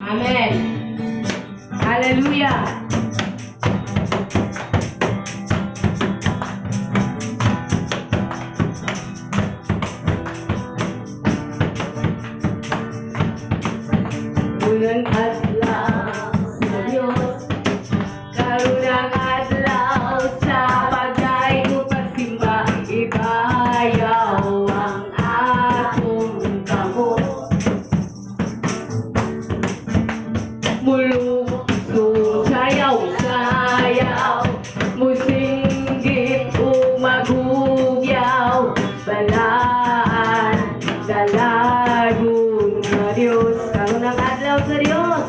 Amen. Hallelujah. Unang adlaw sa Diyos, karunang adlaw sa pagdaygo pagsimba, ibayaw ang atong kamot. Mulukso, sayaw, sayaw, musinggit o magugyaw, balaan, dalagon nga Diyos. Karunang adlaw sa Diyos,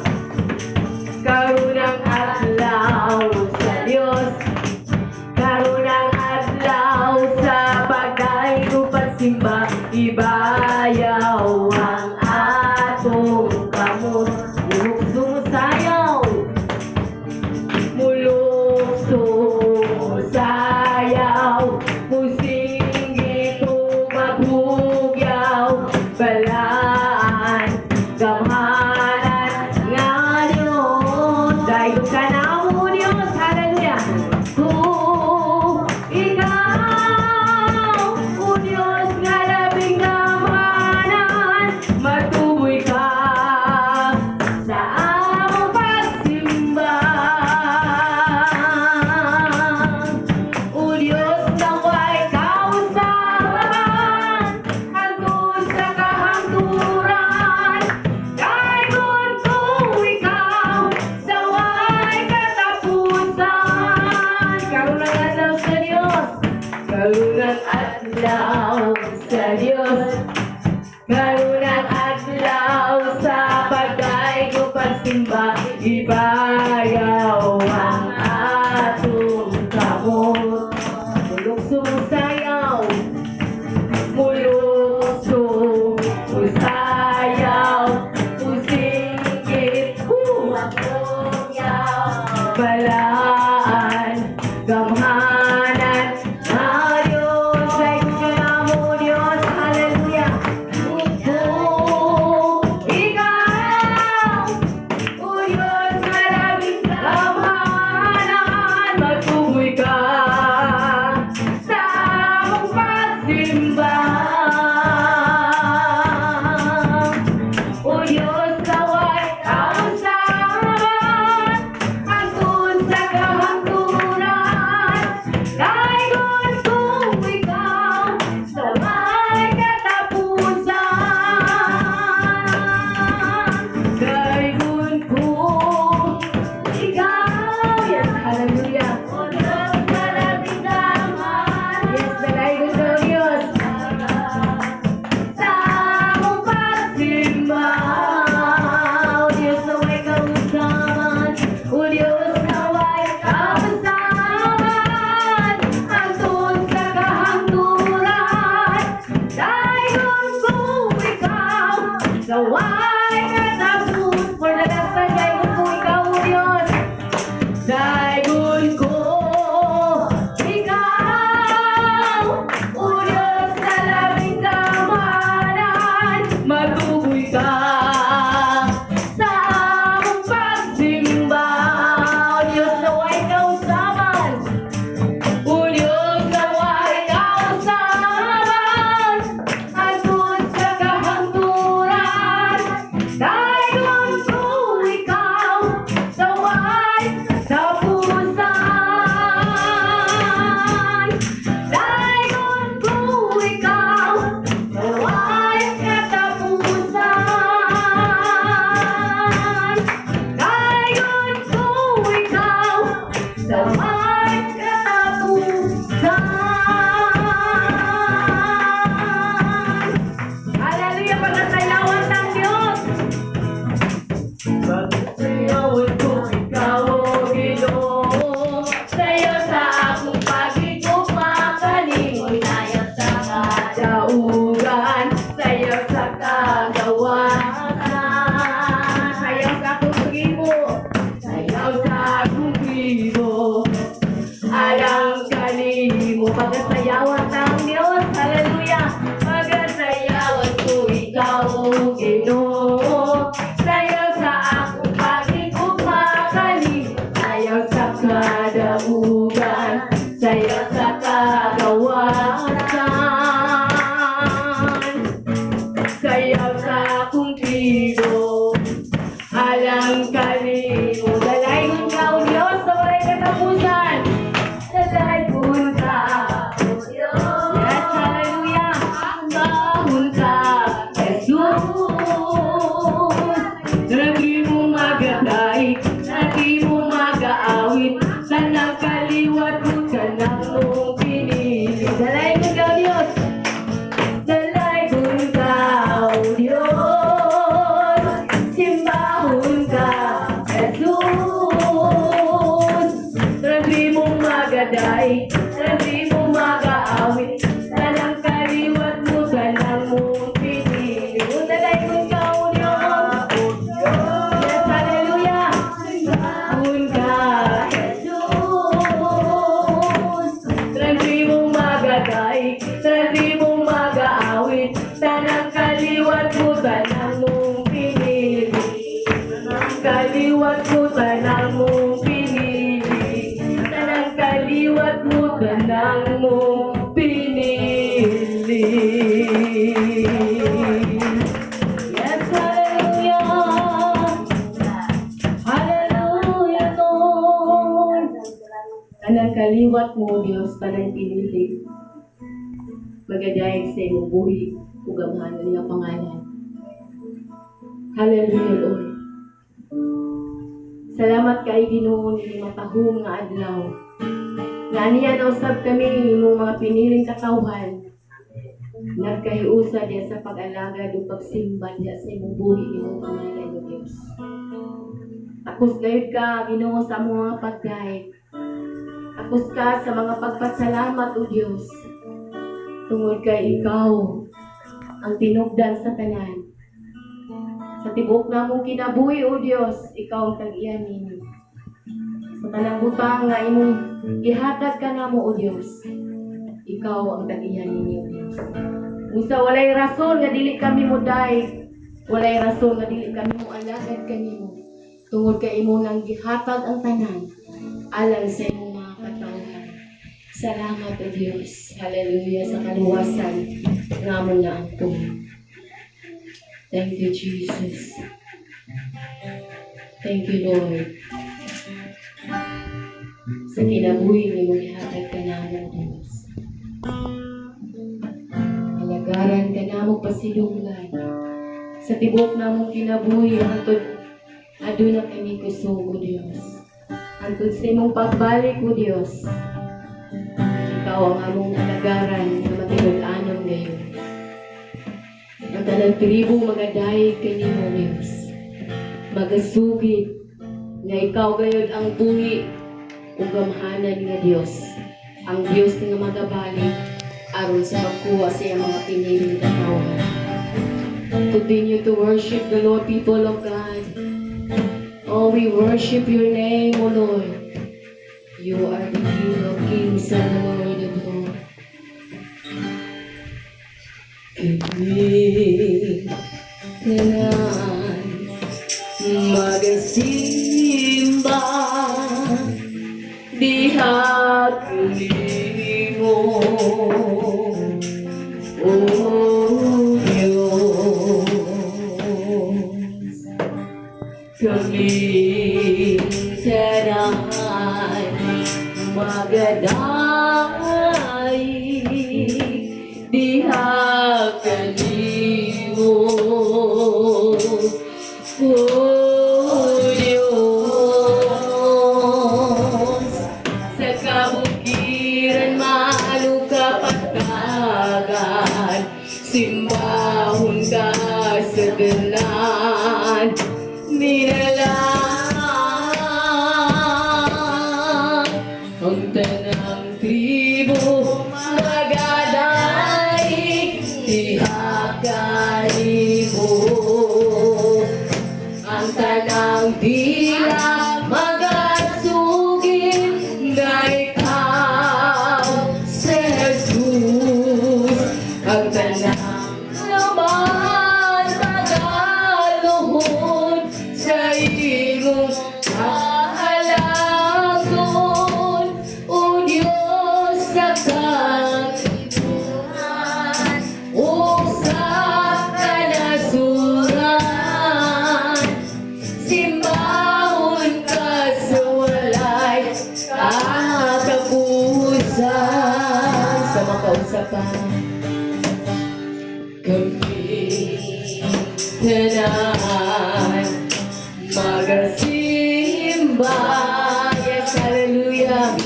karunang adlaw sa Diyos, karunang adlaw sa pagdaygo pagsimba, ibayaw ang atong kamot. Mulukso mo sayaw, mulukso mo sayaw, musinggit o magugyaw, balaan, gamhanan nga Diyos. Dahil ka na mo, Diyos, hallelujah. Kung ikaw, O Diyos, nga labing gamhanan, matuboy ka sa among pagsimba. O Diyos, naway kausaban, hangtod sa kahangturan, daygon ko ikaw sa way katapusan. Karunang adlaw sa Diyos, karunang adlaw sa Diyos, karunang adlaw sa pagdaygo pagsimba, ibayaw ang atong kamot. Mulukso sayaw, mulukso sayaw, musinggit magugyaw, balaan, gamhanan nga Diyos. Ay mo Diyos, hallelujah. Kung ikaw, O Diyos, nga labing gamhanan, matuboy ka sa among pagsimba. O Diyos, naway kausaban, hangtod sa kahangturan, daygon ko ikaw sa way katapusan. Daygon ko ikaw. Yes, hallelujah. O Diyos, nga labing gamhanan, Yes, dalaygon ka, O Diyos, sa among pagsimba. O Diyos, naway kausaban, O Diyos, naway kausaban, hangtod sa kahangturan, dayon ko ikaw sa way katapus. For the last time, daygon ko ikaw, O Diyos. Daygon ko ikaw, O Diyos, na labing gamhanan, matuboy ka sa among pagsimba. O Diyos, naway kausaban, O Diyos, naway kausaban, hangtod sa kahangturan, dayon ko ikaw sa way katapusan. Dayon ko ikaw sa way katapusan. Dayon ko ikaw sa way katapusan. Hallelujah! Pagasayawan ng Diyos! Pagsayawan ko ikaw, O Ginoo, sayo sa akong paghigugma kanimo, Sayaw sa kadaugan, sayaw sa kagawasan, sayaw sa akong paghimo, sayaw sa akong himo, alang kanimo. Pagasayawan ng Diyos, hallelujah. Pagasayawan ko ikaw, O Ginoo, sayaw sa Tanang kanimo. Dalaygon ka, O Diyos, sa walay katapusan. Dalaygon ka, O Diyos. Yes, hallelujah. Simbahon ka, Jesus. Lagi mo magadaig, lagi mo magaawit, tanang kaliwat mo, tanang mong pinili. Dalaygon ka, O Diyos. Dalaygon ka, O Diyos. Simbahon ka, Jesus. Lagi mo magadaig, lagi mo magaawit, tanang kaliwat mo, tanang mong pinili. Dalaygon ka, O Diyos. Yes, hallelujah. Simbahon ka, Jesus. Lagi mo magadaig, lagi mo magaawit, tanang kaliwat mo, tanang mong pinili. Tanang kaliwat mo, tanang mong pinili. Tanang kaliwat mo, tanang mong pinili. Yes, hallelujah. Hallelujah, Lord. Tanang kaliwat mo, Diyos, tanang pinili. Magadayeg sa imong buhi ug gamhanan nga pangalan. Hallelujah, Lord. Salamat kay Ginoo ni matahom nga adlaw. Nga aniya na usab kami imong mga piniling katawhan. Nagkahiusa diya sa pag-alagad ug pagsimba diya sa imong buhi, imong pangalan, O Dios. Takos gayud ka, Ginoo, sa among mga pagdayeg. Takos ka sa mga pagpasalamat, O Dios. Tungod kay ikaw ang tinugdan sa tanan. Sa tibuok namong kinabuhi, O Dios, ikaw ang tag-iya ninyo. Sa tanang butang nga imong gihatag ka namo, O Dios, ikaw ang tag-iya ninyo, O Dios. Unsa walay rason nga dili kami mo dayeg, walay rason nga dili kami mo alagad kanimo. Tungod kay imo nang gihatag ang tanan alang sa imong mga katawhan. Salamat, O Dios. Hallelujah, sa kaluwasan nga among naangkon. Thank you, Jesus. Thank you, Lord. Sa kinabuhi nga imong gihatag ka namo, Diyos. Alagaran ka namo, pasilungan. Sa tibok namong kinabuhi, hantod aduna kami kusog, O Diyos. Hantod sa imong pagbalik, O Diyos. Ikaw ang among alagaran na matinud-anon ngayon. Ang tanang tribo magadayeg kanimo, Diyos. Magasugid nga ikaw gayud ang buhi ug gamhanan nga Dios. Ang Dios nga magabalik aron sa pagkuha sa iyang mga piniling katawhan. Continue to worship the Lord, people of God. Oh, we worship your name, O Lord. You are the King of Kings and the Lord of Lords. Kini tanan magasimba diha kanimo, O Diyos. Kami tanan magadayeg diha kanimo, O Diyos. Sa kabukiran man o kapatagan, simbahon ka sa tanan nilalang. Ang tanang tribo magadayeg diha kanimo. Ang tanang dila magasugid nga ikaw si Jesus. Ang tanang laman magaluhod sa imong kahalangdon, O Diyos, sa kalibutan o sa kanasuran. pa. Kami tanan magasimba. Yes, hallelujah.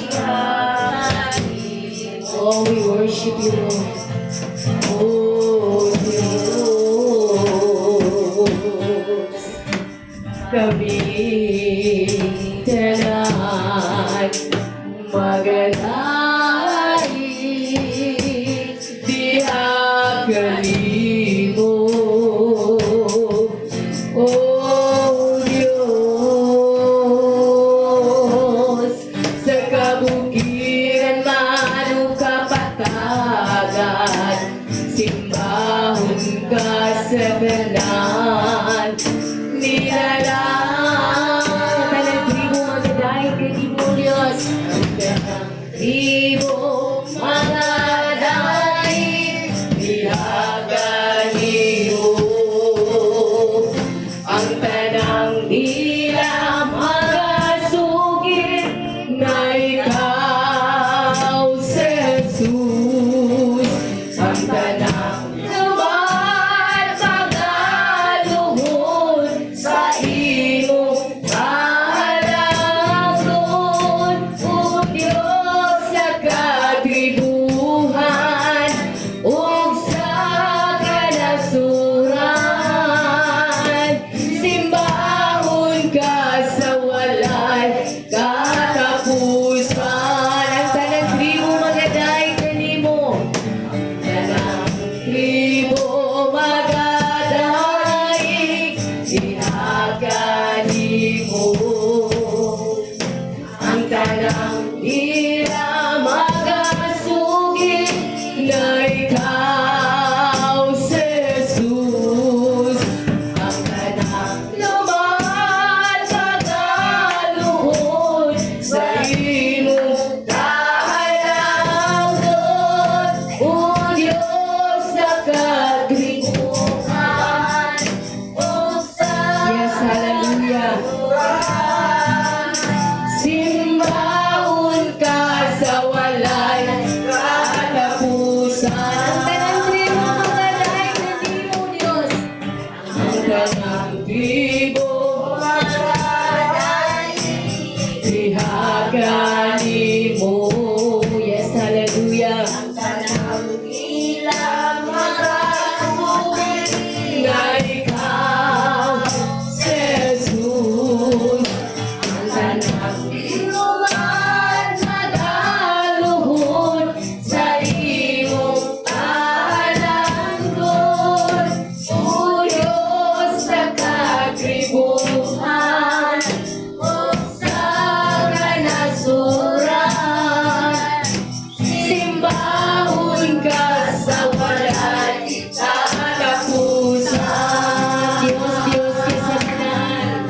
Oh, we worship you, Lord. Oh, Diyos. Kami tanan magadaig diha kanimo. Oh Diyos, sa kabukiran man o kapatagan, simbahon ka sa tanan nilalang. Tanang tribo magadaig kanimo, Diyos. Tanang tribo magadaig diha kanimo. Ang tanang dila magasugid na ikaw si Jesus. Ang tanang lumad magaluhod sa imong kahalangdon. O Diyos, sa katribuhan ug sa kanasuran, simbahon ka sa walay katapusan. Ang tanang tribo magadaig kanimo. Tanang tribo magadaig diha kanimo. Ang tanang dila magasugid na ikaw si Jesus. Ang tanang lumad magaluhod sa imong kahalangdon. O Diyos, sa katribuhan. Yes, hallelujah. Simbahon ka sa walay katapusan. Ang tanang tribo magadaig kanimo, Diyos. Ang tanang tribo magadaig diha kanimo. Yes, hallelujah. Tanang dila magasugid Na ikaw si Jesus. Ang tanang lumad magaluhod sa imong kahalangdon. O Diyos, sa katribuhan o sa kanasuran, simbahon ka sa walay katapusan. Diyos, Diyos, ka sa tanan.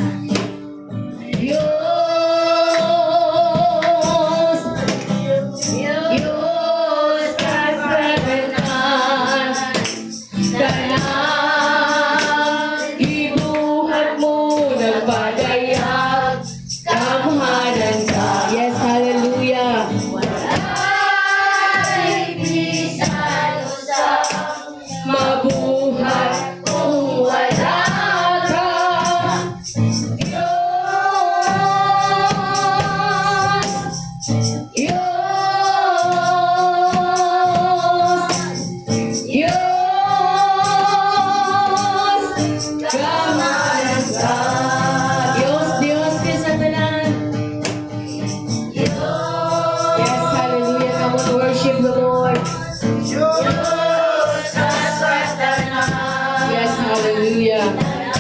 Diyos, Diyos ka sa tanan. Tanang gibuhat mo, nagpadayag gamhanan ka. Yes, hallelujah. Walay bisan usa mabuhat kung wala ka. Diyos, Diyos, Diyos, gamhanan ka. Diyos, Diyos, ka sa tanan. Yes, hallelujah. Come on, worship the Lord. Diyos ka sa tanan. Yes, hallelujah. Tanang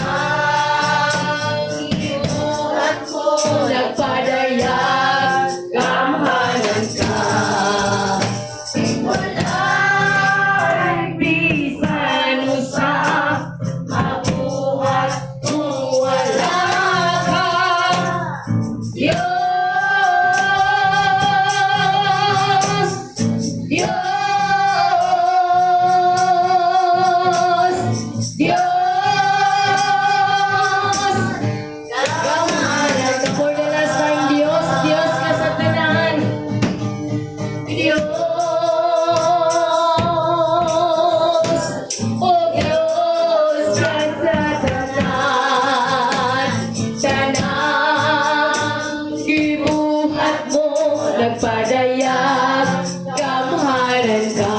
Nagpadayag, gamhanan ka.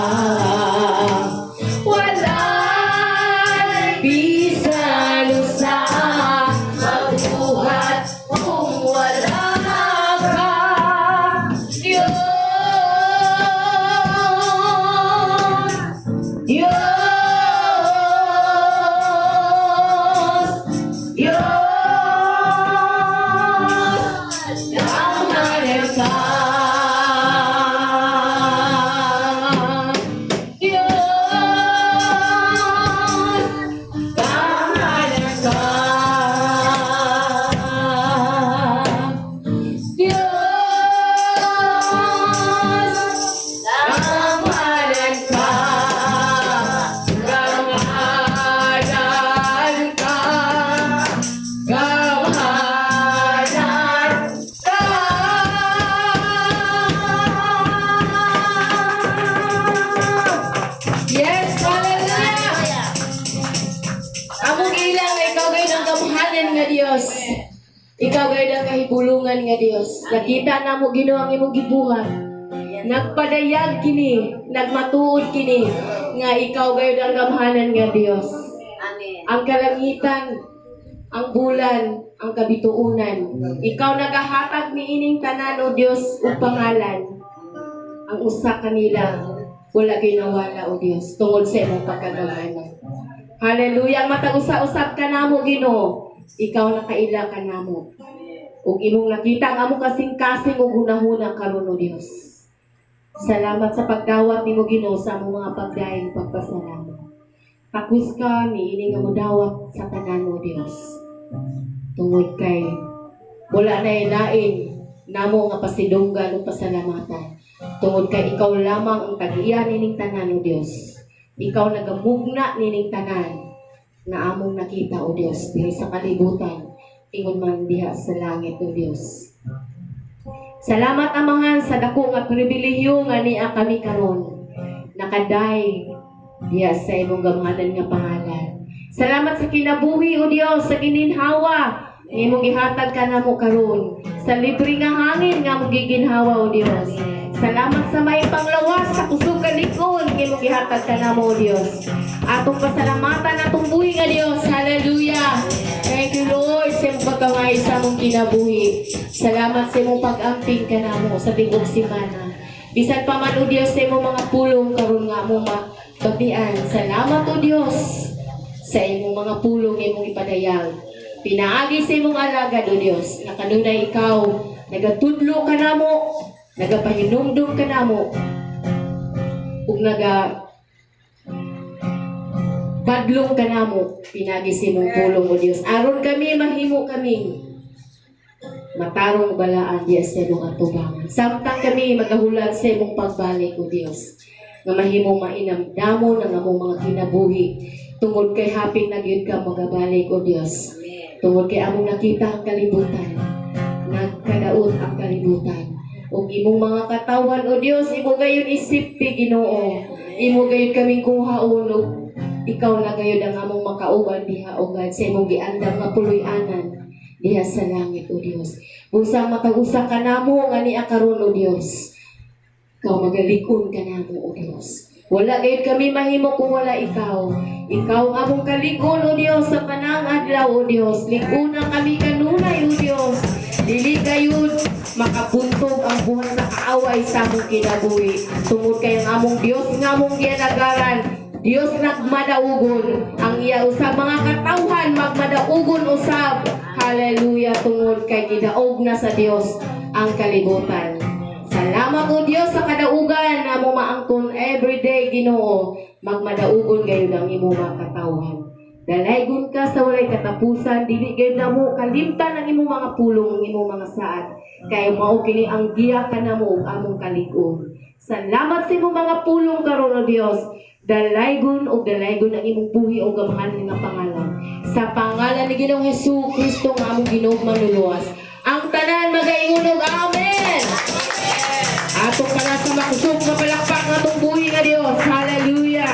Walay bisan usa mabuhat kung wala ka, Diyos. Diyos, Diyos, gamhanan ka. Diyos, gamhanan ka. Diyos, gamhanan ka. Gamhanan ka. Gamhanan ka. Yes, hallelujah! Among ila nga ikaw gayud ang gamhanan nga Dios. Ikaw gayud ang kahibulungan nga Dios. Nakita namo, Ginoo, ang imong gibuhat. Nagpadayag kini, nagmatuod kini nga ikaw gayud ang gamhanan nga Dios. Amen. Ang kalangitan, ang bulan, ang kabituunan. Ikaw nagahatag niining tanan, O Dios, ug pangalan. Ang usa kanila wala ginawala, O Dios, tungod sa imong pagkagamhanan. Hallelujah. Ang matag usa-usab ka namo, Ginoo, ikaw nakaila ka namo. Ug imong nakita ang among kasing-kasing ug hunahuna karon, O Dios. Salamat sa pagdawat nimo, Ginoo, sa among mga pagdaing pagpasalamat. Takos ka niini nga modawat sa tanan mo, Dios. Tungod kay wala na ilain namo nga pasidunggan ug pasalamatan. Tungod kay ikaw lamang ang tag-iya nining tanan, O Dios. Ikaw nagamugna nining tanan na among nakita, O Dios, diri sa kalibutan, ingon man diha sa langit, O Dios. Salamat, Amahan, sa dako nga pribilehiyo nga niya kami karon. Nakaday diha sa imong gamhanan nga pangalan. Salamat sa kinabuhi, O Dios, sa gininhawa nga imong gihatag kanamo karon. Sa libre nga hangin nga among giginhawa, O Dios. Salamat sa may panglawas, sa kusog kalig-on nga imong gihatag kanamo, O Dios. Atong pasalamatan atong buhi nga Dios. Hallelujah. Thank you, Lord, sa imong pagkamay sa among kinabuhi. Salamat sa imong pag-amping kanamo sa tibuok simana. Bisan pa man, O Dios, sa imong mga pulong karon nga among mabatian. Salamat, O Dios, sa imong mga pulong nga imong ipadayag. Pinaagi sa imong alagad, O Dios, na kanunay ikaw nagatudlo kanamo, nagapahinumdum kanamo, ug naga badlong kanamo pinaagi sa imong pulong, O Dios. Aron kami mahimo kaming matarong balaan diya sa imong atubangan. Samtang kami magahulat sa imong pagbalik, O Dios, nga mahimo mainamdamon ang among mga kinabuhi tungod kay hapit na gyud ka magabalik, O Dios. Tungod kay among nakita ang kalibutan, nagkadaot ang kalibutan. Ug imong mga katawhan, O Dios, imo gayon isipti, Ginoo. Imo gayon kaming kuhaon ug ikaw na gayud ang among makauban diha, O God, sa imong giandam nga puloy-anan diha sa langit, O Dios. Busa matag usa kanamo nga niya karon, O Dios, ikaw magalig-on kanamo, O Dios. Wala gayud kami mahimo kung wala ikaw. Ikaw ang among kalig-on, O Dios, sa tanang adlaw, O Dios. Lig-una kami kanunay, O Dios. Dili gayud makapuntog ang buhat sa kaaway sa among kinabuhi. Tungod kay ang among Dios nga among gialagaran, Dios nagmadaugon. Ang iya usab mga katawhan magmadaugon usab. Hallelujah, tungod kay gidaog na sa Dios ang kalibutan. Salamat, O Dios, sa kadaugan na mo maangkon everyday, Ginoo. Magmadaugon gayud ang imong mga katawhan. Dalaygon ka sa walay katapusan, dili gayud namo kalimtan ang imong mga pulong, ang imong mga saad. Kay mao kini ang giya kanamo ug among kalig-on. Salamat sa imong mga pulong karon, O Dios. Dalaygon ug dalaygon ang imong buhi o gamhanan nga pangalan. Sa pangalan ni Ginoong Hesus Kristo nga among Ginoo manluluwas. Ang tanan magaingon og "Amen." Atong pala sa makusog nga palakpak nga atong buhi nga Dios. Hallelujah.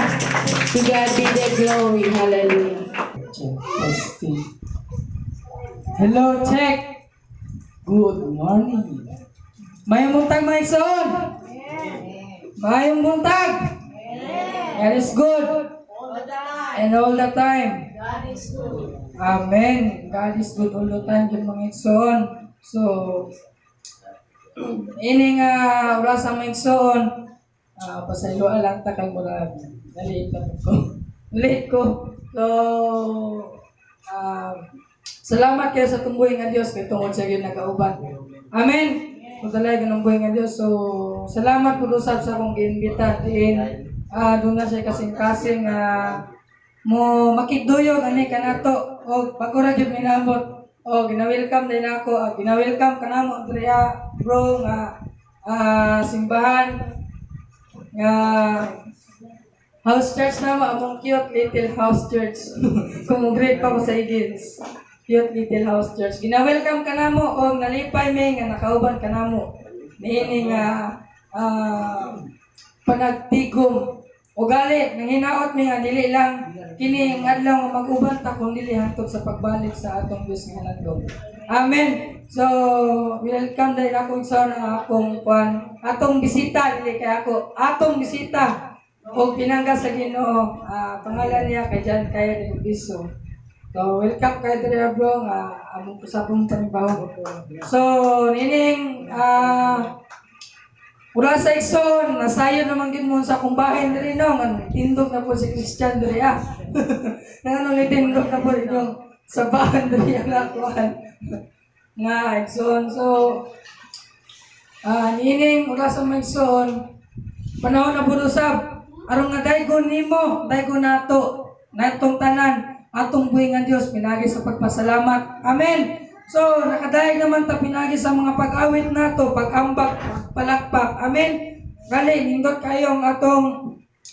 To God be the glory. Hallelujah. Check, testing. Hello, check. Good morning. Maayong buntag, mga igsoon. Maayong buntag. God is good. All the time. And all the time. God is good. Amen. God is good all the time jud, mga igsoon. So, ini nga oras sa mga igsoon, pasayloa lang ta kay murag nalate na ko. Late ko. So, salamat kayo sa tumbuhi nga Dios kay tungod sa gyud nagauban. Amen. Kung ganung buhi nga Dios. So, salamat pud usab sa akong giimbita diin. Doon na siya kasing-kasing mo makigduyog ani kanato og bago ra gyud minabot o gina-welcome din ako, gina-welcome kanamo diriya, bro, nga simbahan nga house church na mo, among cute little house church. Kung grade pa ko sa Higgins, cute little house church. Gina-welcome kanamo og nalipay mi nga nakauban kanamo niini nga panagtigom. O gali, nanginaot mi nga dili lang kini ang adlaw nga mag-uban ta kung dili hangtod sa pagbalik sa atong Dios nga handom. Amen. So, welcome dahil akong sa nga akong kwan, atong bisita, dili kay ako, atong bisita og pinangga sa Ginoo. Pangalan niya kay John Kaya del Biso. So, welcome kay diri, bro, nga among usapong panibaho. So, nining mula sa igsoon, nasayo naman gid mo sa akong bahay diri, no, ngan tindog na po si Christian diri ah. Ngano ni tindog na po inyong sa bahay diri ang akuan. Nga igsoon. So, niining mula sa mga igsoon, panahon na pud usab aron nga daygon nimo, daygon nato, natong tanan atong buhi nga Dios pinagi sa pagpasalamat. Amen. So, nakadayeg naman ta pinagi sa mga pag-awit nato, pag-ambak, palakpak. Amen. Gali, nindot kayo ang atong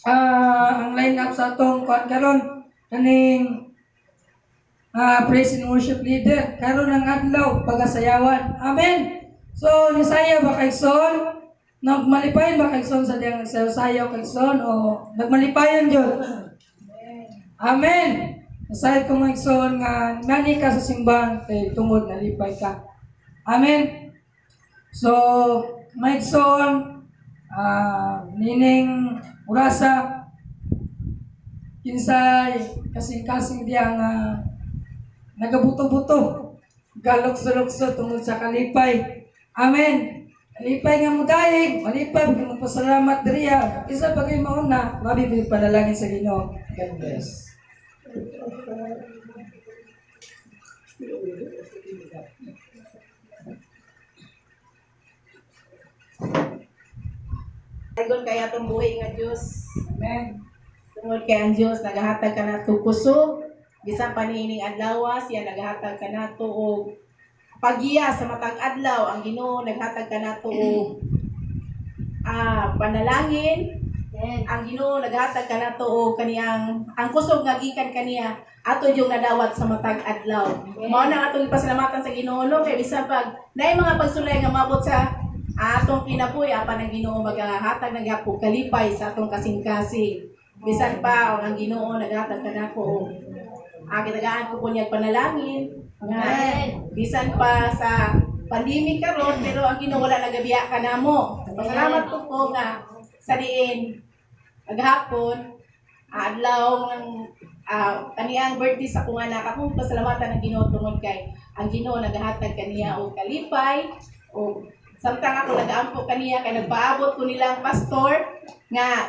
ang line up sa atong kuan karon kaning praise and worship leader karon ang adlaw pagasayawan. Amen. So, nisaya ba kay Sol? Nagmalipayon ba kay Son sa diyang nagsayaw kay Son o nagmalipayon jud? Amen. Nasayod ko, mga igsoon, nga nani ka sa simbahan kay tungod nalipay ka. Amen. So, mga igsoon, nining urasa kinsay kasing-kasing diya nga nagabuto-buto, galokso-lokso tungod sa kalipay. Amen. Kalipay nga mudayeg, malipay nga magpasalamat diriya. Isa pa kay mauna, labi pa panalangin sa Ginoo. God bless. Dayon kay atong buhi nga Dios. Amen. Tungod kay ang Dios nagahatag kanato kusog bisan pa niining adlaw, siya nagahatag kanato og pagiya sa matag adlaw. Ang Ginoo naghatag kanato og panalangin. Ang Ginoo naghatag kanato og kaniyang ang kusog nga gikan kaniya ato yung nadawat sa matag adlaw. Mao na atong ipasalamatan sa Ginoo, no, kay bisan pag naay mga pagsulay nga mabot sa atong kinabuhi, apan ang Ginoo magahatag na gyapon kalipay sa atong kasing-kasing. Bisan pa ang Ginoo naghatag kanako og gitagaan ko po niya panalangin nga bisan pa sa pandemic karon, pero ang Ginoo wala nagabiya kanamo. Pasalamat ko po nga sa diin maghapon adlaw ng kaniyang birthday sa akong anak, akong pasalamatan ang Ginoo tungod kay ang Ginoo nagahatag kaniya og kalipay. Og samtang ako nagaampo kaniya kay nagpaabot ko nilang pastor nga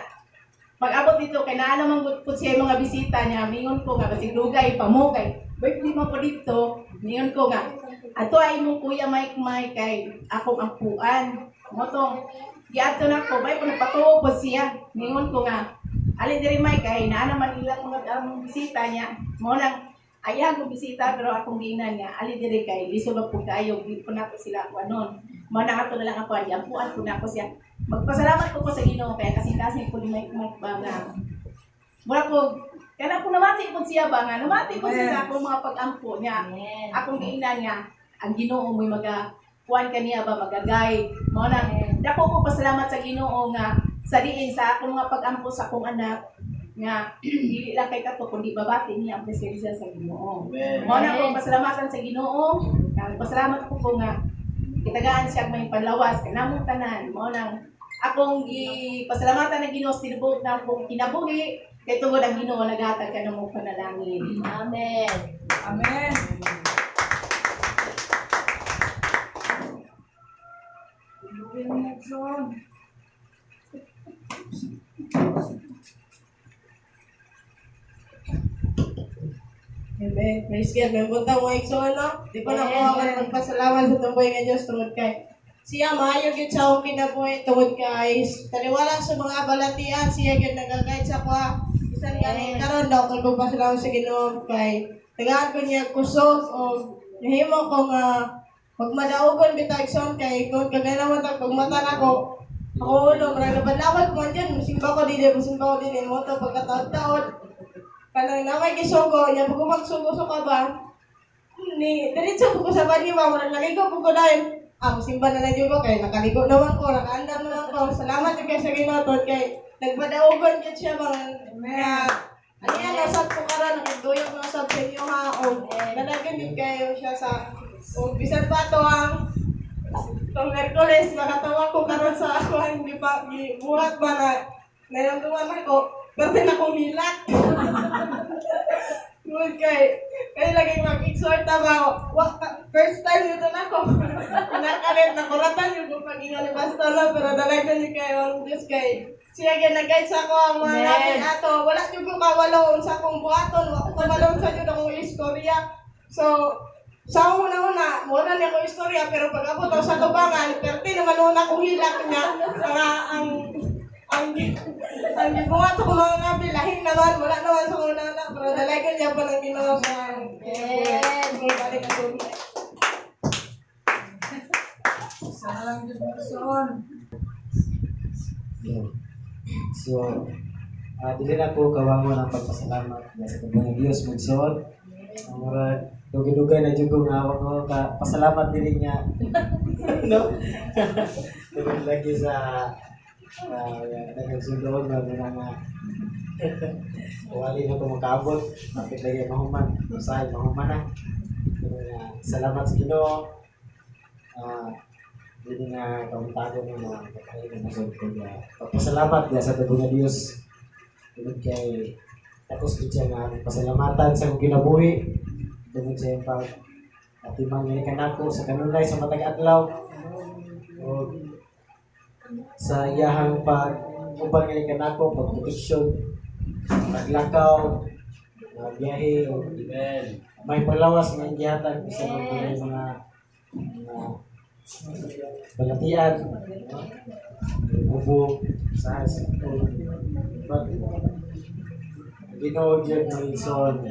pag-abot dito kay naa naman gud po siya mga bisita niya, mingon ko nga basig dugay pa mo kay birthday mo po dito. Mingon ko nga ato ay imong Kuya Mike Mike kay akong ampuan mo tong giadto na ko bay ko nagpatuo po siya. Mingon ko nga ali diri, Mike, kay naa naman ilang mga bisita niya. Mo nang ayaw kong bisita, pero akong giingnan nga ali diri kay lisod ba po kayo, di po nako sila anon. Mo na ato na lang ako ampuan po nako siya. Magpasalamat ko po sa Ginoo kaya kasing-kasing ko ni Mike Mike ba nga mura ko kana ko namati po siya ba nga namati po siya sa akong mga pag-ampo niya. Akong giingnan nga ang Ginoo mo'y maga kuan kaniya ba, magagay. Mao na dako ko pasalamat sa Ginoo nga sa diin sa akong mga pag-ampo sa akong anak nga dili lang kay kato kundi babati niya ang presensya sa Ginoo. Mao na akong pasalamatan sa Ginoo. Pasalamat ko po nga Gitagaan siya may panlawas kanamong tanan. Mao nang akong gipasalamatan ang Ginoo sa tinuod na akong kinabuhi kay tungod ang Ginoo naghatag kanamo panalangin. Amen. Amen. Amen. Praise God. May punta mo igsoon, no? Di pa na ko ako magpasalamat sa tumboy nga Diyos tungod kay siya maayo gyud sa akong kinabuhi tungod kay taliwala sa mga balatian siya gyud nagagayad sa ako. Bisan gani karon daw kay pasalamat sa Ginoo kay tagaan ko niya kusog o nahimo ko nga magmadaugon bitaw, igsoon, kay kung kagaya naman tag pagmata nako ako ulo marang labad-labad ko man dyan, musimba ko dili mo to pagkataod-taod kanang namay gisugo niya. Pag magsugo sa ka ba ni diretso ko sa banyo ba, murag naligo po ko dahil musimba na lang jud ko kay nakaligo naman ko, nakaandam naman ko. Salamat jud kay sa Ginoo tungod kay nagpadaugon jud siya bang nga ano yan nasad ko karon, nakiduyog na sad sa inyo ha, o dalagan jud kayo siya sa o bisan pa to ang tong Merkules nakatawa ko karon sa ako hindi pa gibuhat ba na naramdaman ako pero na akong hilak. Good kay kay lagi mag-exhort ba wa, first time dito na ako nakarit nakuratan yung kung pag-ingon ni Pastor no, pero dalagan niyo kayo ang Diyos kay siya gyud nag-guide sa ako ang mga namin ato. Wala jud ko kawalo unsa akong buhaton, wa ko kawalo unsa jud akong istorya. So sa una-una, mura niya ko istorya, pero pag abot ako sa tubangan, perti naman una akong hilak niya, mga ang gibuhat ko mga ngabi, lahin naman, wala naman sa una na, pero dalagan niya pa ng Ginoo sa Amen. balik ako. Sana lang Diyos magsoon. Yun. So, dili na po kawangon ang pagpasalamat nga sa kabang Dios magsuot. Ang murag dugay-dugay na jud ko nga wa ko ka pasalamat dili niya. No? Tungod lagi sa daghang sundon na mga nga wali na ko makaabot, bakit lagi mahuman, usahay mahuman na. Kaya, salamat sa Ginoo. Dili na kamuntago ng mga kakain na sa ko nga pagpasalamat niya sa tubong nga Dios tungod kay tapos gid siya nga pasalamatan sa akong kinabuhi tungod sa iyang pag atimang niya kanako sa kanunay sa matag adlaw o sa iyahang pag uban niya kanako, pagproteksyon, paglakaw, mga biyahe o may paglawas nga gihatag bisan og mga mga balatian, no? Ubo sa but Ginoo gyud mga igsoon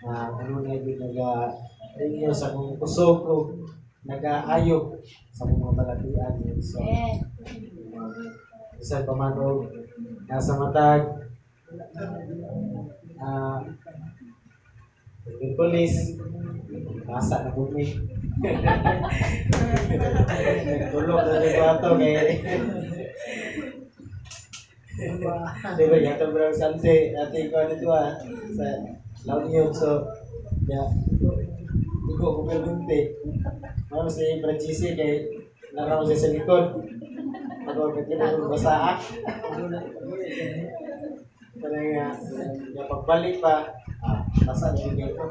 na kanunay gyud naga rinyo sa akong kusog ug nagaayo sa akong mga balatian, mga igsoon. Bisan pa man og nasa matag Merkulis basa na bumi. Nagtulog na rin ato kay di ba yata bro Sunday ate ko ano to sa La Union. So ya igo ko pergunte mao si Francis kay naraw siya sa likod ako nagkita ko basa para nga nga pagbalik pa basa na yung ko.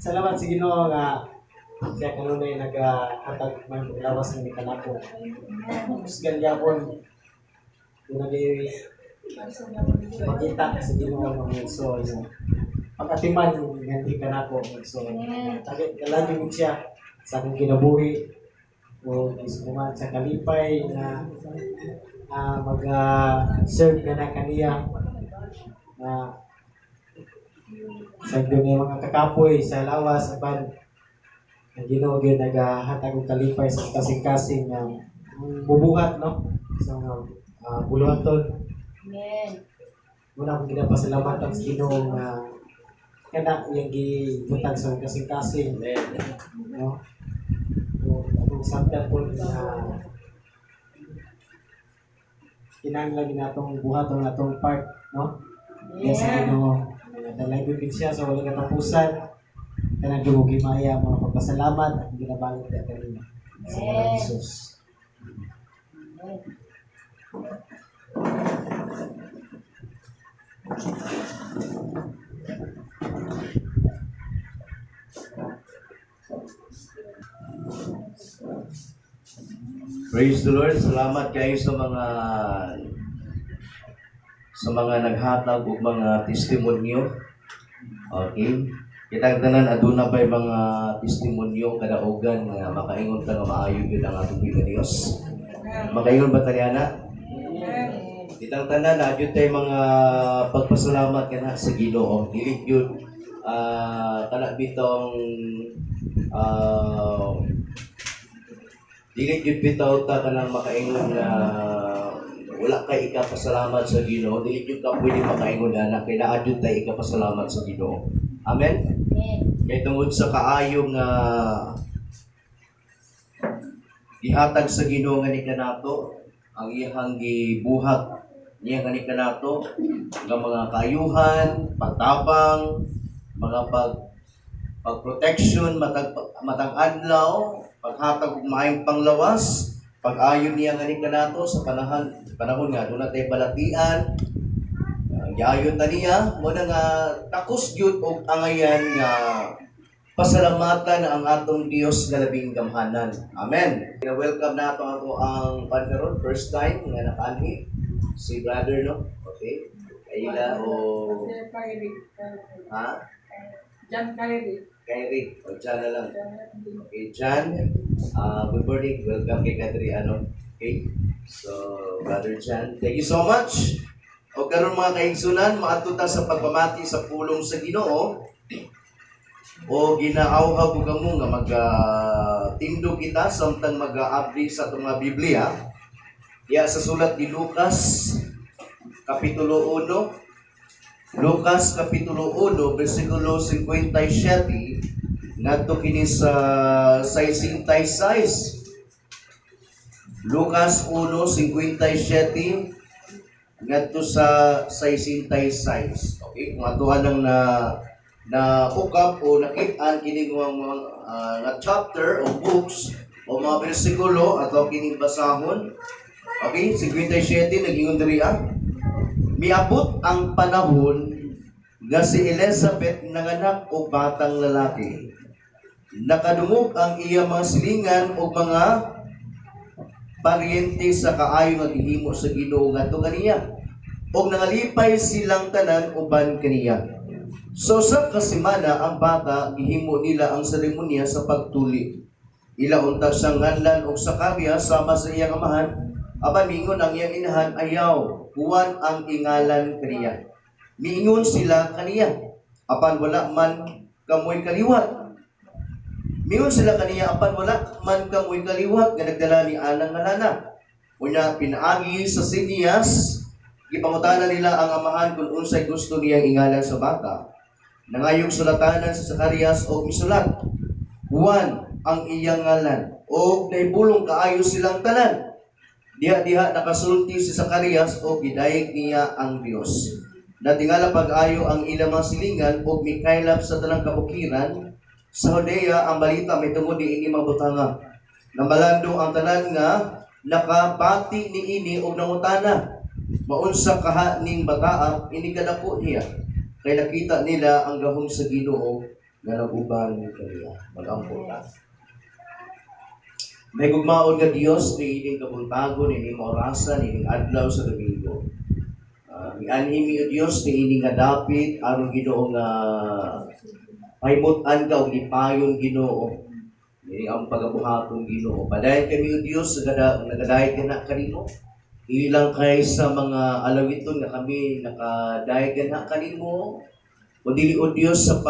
Salamat sa Ginoo nga siya kanunay nagahatag may lawas ng kanako. Kusgan gyapon dunay makita sa Ginoo mga so yung pagatiman nga di kanako. So tagay kalagi mo siya sa akong kinabuhi o isuman sa kalipay na mag serve na na kaniya na sa dunay mga kakapoy sa lawas apan ang Ginoo gyud nagahatag og kalipay sa kasing-kasing nga bubuhat no sa mga buluhaton. Amen. Muna akong ginapasalamatan sa Ginoo nga kana iyang gibutang sa kasing-kasing no, o akong samtan po na kinahanglan gyud natong buhaton atong part no. Yes, sa Ginoo dalay gyud siya sa walang katapusan. Kanang dugog himaya mga pagpasalamat at ginabalik na kaniya. Sa ngalan ni Jesus. Praise the Lord. Salamat kayo sa mga naghatag og mga testimonyo. Okay. Kitang tanan, aduna pay mga testimonyo kadaugan nga makaingon ta nga maayo gyud ang atong nga Dios. Makaingon ba ta niana? Kitang tanan, adyo tay mga pagpasalamat kana sa Ginoo. Dili gyud kana bitong dili gyud bitaw ta kanang makaingon nga wala kay ikapasalamat sa Ginoo. Dili gyud ka pwede makaingon ana kay naa gyud tay ikapasalamat sa Ginoo. Amen. Kay tungod sa kaayo nga gihatag sa Ginoo nga ni kanato, ang iyang gibuhat niya nga ni kanato nga mga kaayuhan, pagtabang, mga pag protection matag matag adlaw, paghatag og maayong panglawas, pag-ayon niya nga ni kanato sa panahon nga aduna tay balatian, giayon ta niya mo na nga takos gyud og angayan nga pasalamatan ang atong Dios nga labing gamhanan. Amen. Welcome nato ato ang pankaron, first time nga nakaanhi si brother, no. Okay. Kaila o Si Kyrie. Ha? John Kyrie. Kyrie o John na lang. Okay, John. Good morning. Welcome kay Kadriano. Okay. So, Brother John, thank you so much. O karon, mga kaigsunan, maadto ta sa pagpamati sa pulong sa Ginoo. O ginaawhag ko kamo nga magatindog kita samtang mag-aabri sa atong mga Biblia. Ya sa sulat ni Lucas kapitulo 1. Lucas kapitulo 1 bersikulo 57 ngadto kini sa 66. Lucas 1:57 ngadto sa 66. Okay, kung atuan ang na na ukap o nakit-an kining mga na chapter o books o mga bersikulo ato kining basahon. Okay, 57 nagingon diri ah. Miabot ang panahon nga si Elizabeth nanganak og batang lalaki. Nakadungog ang iya mga silingan og mga paryente sa kaayo nga gihimo sa Ginoo ngadto kaniya. Og nangalipay silang tanan uban kaniya. So sa kasimana ang bata, gihimo nila ang seremonya sa pagtuli. Ila unta siyang nganlan og Zacarías sama sa iyang amahan, apan mingon ang iyang inahan, "Ayaw, Juan ang ingalan kaniya." Miingon sila kaniya, "Apan wala man kamoy kaliwat." Miingon sila kaniya, "Apan wala man kamoy kaliwat nga nagdala ni anang ngalana." Unya pinaagi sa sinyas, gipangutana nila ang amahan kung unsay gusto niyang ingalan sa bata. Nangayong sulatanan sa Zacarias og misulat, "Juan ang iyang ngalan." Og naibulong kaayo silang tanan. Diha-diha nakasulti si Zacarias og gidayeg niya ang Dios. Natingala pag-ayo ang ilang mga silingan og mikaylap sa tanang kabukiran sa Judea ang balita may tungod niini mga butanga. Namalando ang tanan nga nakabati niini og nangutana, "Maunsa kaha ning bataa ini kadako niya?" Kay nakita nila ang gahom sa Ginoo nga nag-uban kaniya. Magampo ta. Mahigugmaon nga Dios, niining kabuntagon, niining orasan, niining adlaw sa Domingo. Mianhi mi o Dios niining nga dapit aron, Ginoo, nga pahimutan ka og lipayon, Ginoo. Niini ang pagabuhaton, Ginoo. Padayon kami o Dios sa nagadayeg kana kanimo. Dili lang kay sa mga alawiton nga kami nakadayeg kana kanimo. O dili o Dios sa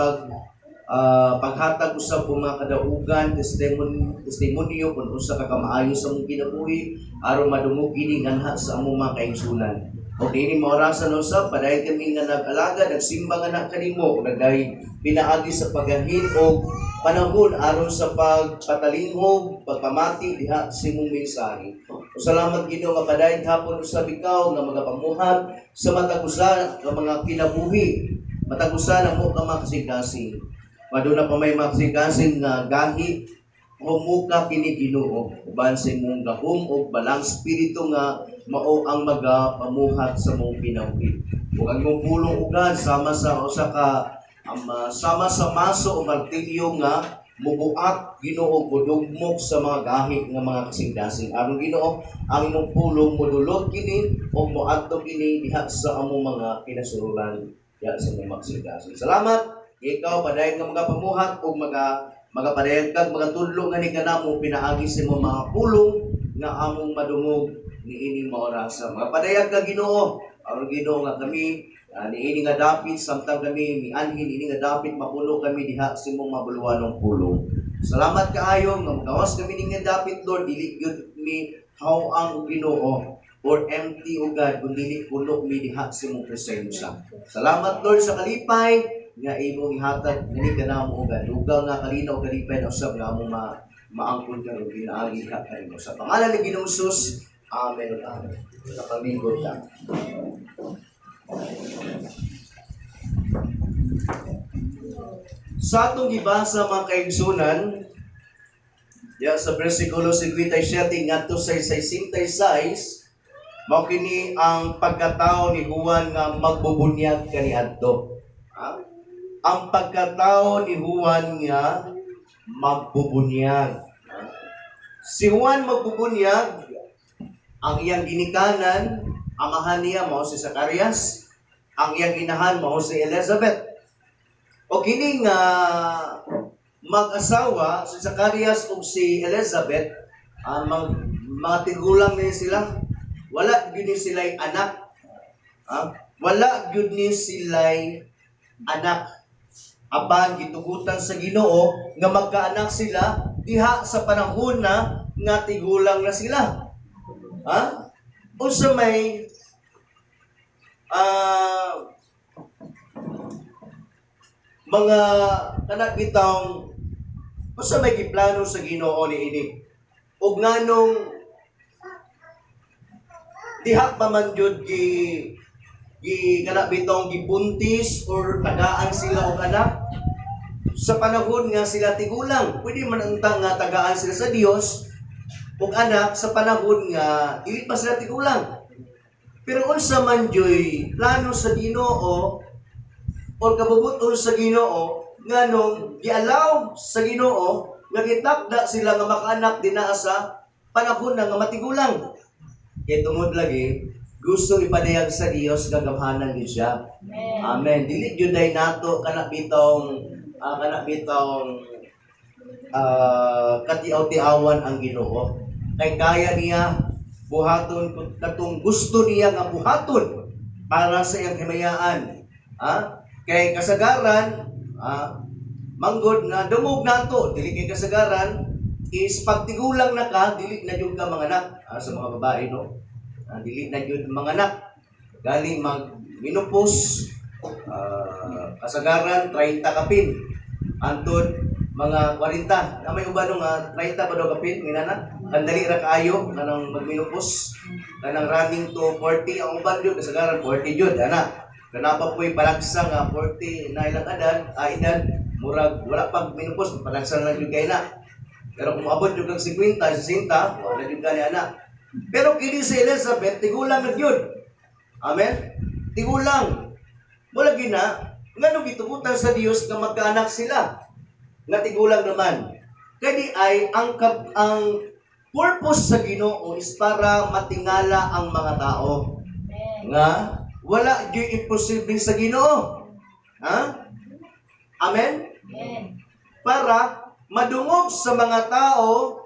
paghatag usab og mga kadaugan, testimonyo kung unsa ka kamaayo sa among kinabuhi aron madungog kini nganha sa among mga kaigsunan. O kini maorasan usab, padayon kami nga nag-alaga, nagsimba nga na kanimo, nagdahil pinaagi sa paghahin og panahon aron sa pagpatalinghog, pagpamati diha sa imong mensahe. O salamat, Ginoo, nga padayon hapon usab ikaw nga magapamuhat sa matag usa nga mga kinabuhi. Matag usa na mo ka mga kasing-kasing. Maduna pa may mga kasing-kasing nga gahi. Humuka kini, Ginoo, uban sa imong gahom og Balaang Espiritu nga mao ang magapamuhat sa mong kinabuhi. Ug ang imong pulong ugad sama sa usa ka sama sa maso o martilyo nga mubuak, Ginoo, mudugmok sa mga gahi nga mga kasing-kasing. Aron, Ginoo, ang imong pulong mudulot kini ug moadto kini diha sa among mga kinasururan, diha sa among mga kasing-kasing. Salamat. Ikaw padayon nga mga pamuhat ug mga magapadayon kag magatudlo ngani kanamo pinaagi sa imong mga pulong nga among madungog niining maorasa. Magapadayag ka, Ginoo. Aron, Ginoo, nga kami niini nga dapit, samtang kami mianhin ini nga dapit, mapuno kami diha sa imong mabuluwanong pulong. Salamat kaayo nga magawas kami ning nga dapit, Lord, dili gyud mi haw-ang og Ginoo or empty o God kung dili puno mi diha sa imong presensya. Salamat, Lord, sa kalipay nga imong ihatag ngani kanamo o God. Dugang nga kalinaw, kalipay na usab nga among maangkon karon pinaagi ka kanimo. Sa pangalan ni Ginoong Jesus. Amen ug amen. Nakalingkod ka. Sa atong gibasa, mga kaigsunan, ya sa versikulo 57 ngadto sa 66, mao kini ang pagkatao ni Juan nga magbubunyag kaniadto. Ha? Ang pagkatao ni Juan nga magbubunyag. Ha? Si Juan magbubunyag, ang iyang ginikanan, amahan niya mao si Zacarias, ang iyang inahan mao si Elizabeth. O kini nga mag-asawa, si Zacarias ug si Elizabeth, mga tigulang ni sila. Wala gyud ni sila'y anak. Ah, wala gyud ni sila'y anak. Apan gitugutan sa Ginoo nga magkaanak sila diha sa panahon na nga tigulang na sila. Ha? Unsa may mga kanak bitawng unsa may giplano sa Ginoo niini? Ug nganong diha pa man jud gi gi kana bitong gibuntis or tagaan sila og anak sa panahon nga sila tigulang? Pwede man unta nga tagaan sila sa Dios og anak sa panahon nga dili pa sila tigulang. Pero unsa man joy plano sa Ginoo or kabubuton sa Ginoo nganong gialaw sa Ginoo nga gitakda sila nga makaanak dinaa sa panahon na nga matigulang? Kay tungod lagi gusto ipadayag sa Dios nga gamhanan gyud siya. Amen. Dili gyud day nato kana bitong katiaw-tiawan ang Ginoo. Kay kaya niya buhaton katong gusto niya nga buhaton para sa iyang himayaan. Ha? Kay kasagaran, manggod na dungog nato, dili kay kasagaran is pag tigulang na ka, dili na jud ka manganak. Sa mga babae, no? Dili na jud manganak. Galing mag menopause, kasagaran 30 kapin. Antod mga 40. Na may uban nga 30 pa daw kapin minana. Kandali ra kaayo kanang magmenopause. Kanang running to 40 ang uban jud, kasagaran 40 jud ana. Kanapa po'y palagsa nga 40 na ilang edad, murag wala pag menopause, palagsa lang jud kay na. Pero kung moabot jud kag 50, 60, wala jud ka ni ana. Pero kini si Elizabeth, tigulang na gyud. Amen? Tigulang. Wala gina, ngano gitugutan sa Dios nga magkaanak sila nga tigulang naman? Kay di ay ang purpose sa Ginoo is para matingala ang mga tao nga wala gyud imposible sa Ginoo. Ha? Amen? Para madungog sa mga tao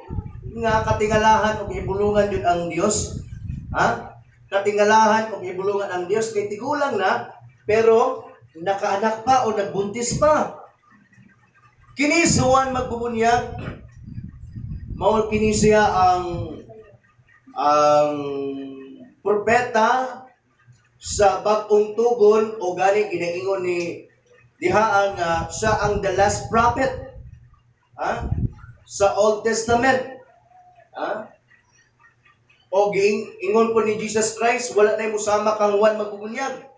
nga katingalahan ug hibulungan jud ang Dios. Ha? Katingalahan ug hibulungan ang Dios kay tigulang na pero nakaanak pa o nagbuntis pa. Kini si Juan magbubunyag, mao kini siya ang propeta sa Bag-ong Tugon o galing ginaingon ni diha ang siya ang the last prophet, ha? Sa Old Testament. Ha? O giingon po ni Jesus Christ, wala na musama kang Juan magbubunyag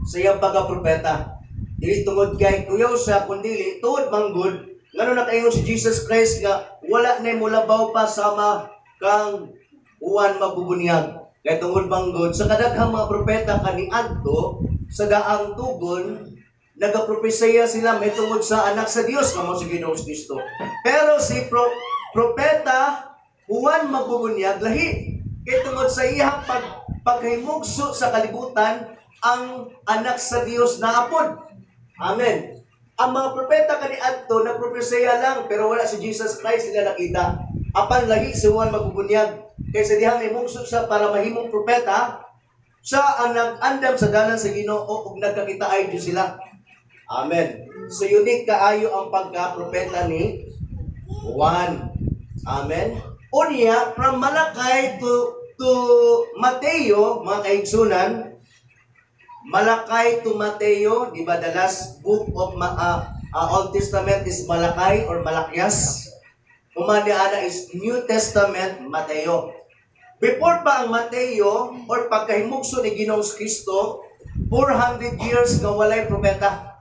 sa iyang pagka-propeta. Dili tungod kay kuyaw siya, kundili tungod manggod Ngano nakaingon si Jesus Christ nga wala na mulabaw pa sama kang Juan Magbubunyag? Kay tungod manggod sa kadaghang mga propeta kaniadto sa daang tugon, nagapropesiya sila may tungod sa anak sa Dios nga mao si Ginoong Kristo. Pero si propeta Juan Magbubunyag lahi kay tungod sa iyang paghimugso sa kalibutan, ang anak sa Dios naapod. Amen. Ang mga propeta kaniadto nagpropesiya lang, pero wala si Jesus Christ sila nakita. Apan lahi si Juan Magbubunyag kaysa dihang mimugso siya para mahimong propeta, siya ang nag-andam sa dalan sa Ginoo ug nagkakita ay Diyos sila. Amen. So unique kaayo ang pagka-propeta ni Juan. Amen. Unya, from Malakay to Mateo, mga kaigsunan, Malakay to Mateo, di ba, the last book of Old Testament is Malakay or Malakias. Human ana is New Testament, Mateo. Before pa ang Mateo or pagkahimugso ni Ginoong Kristo, 400 years nga walay propeta.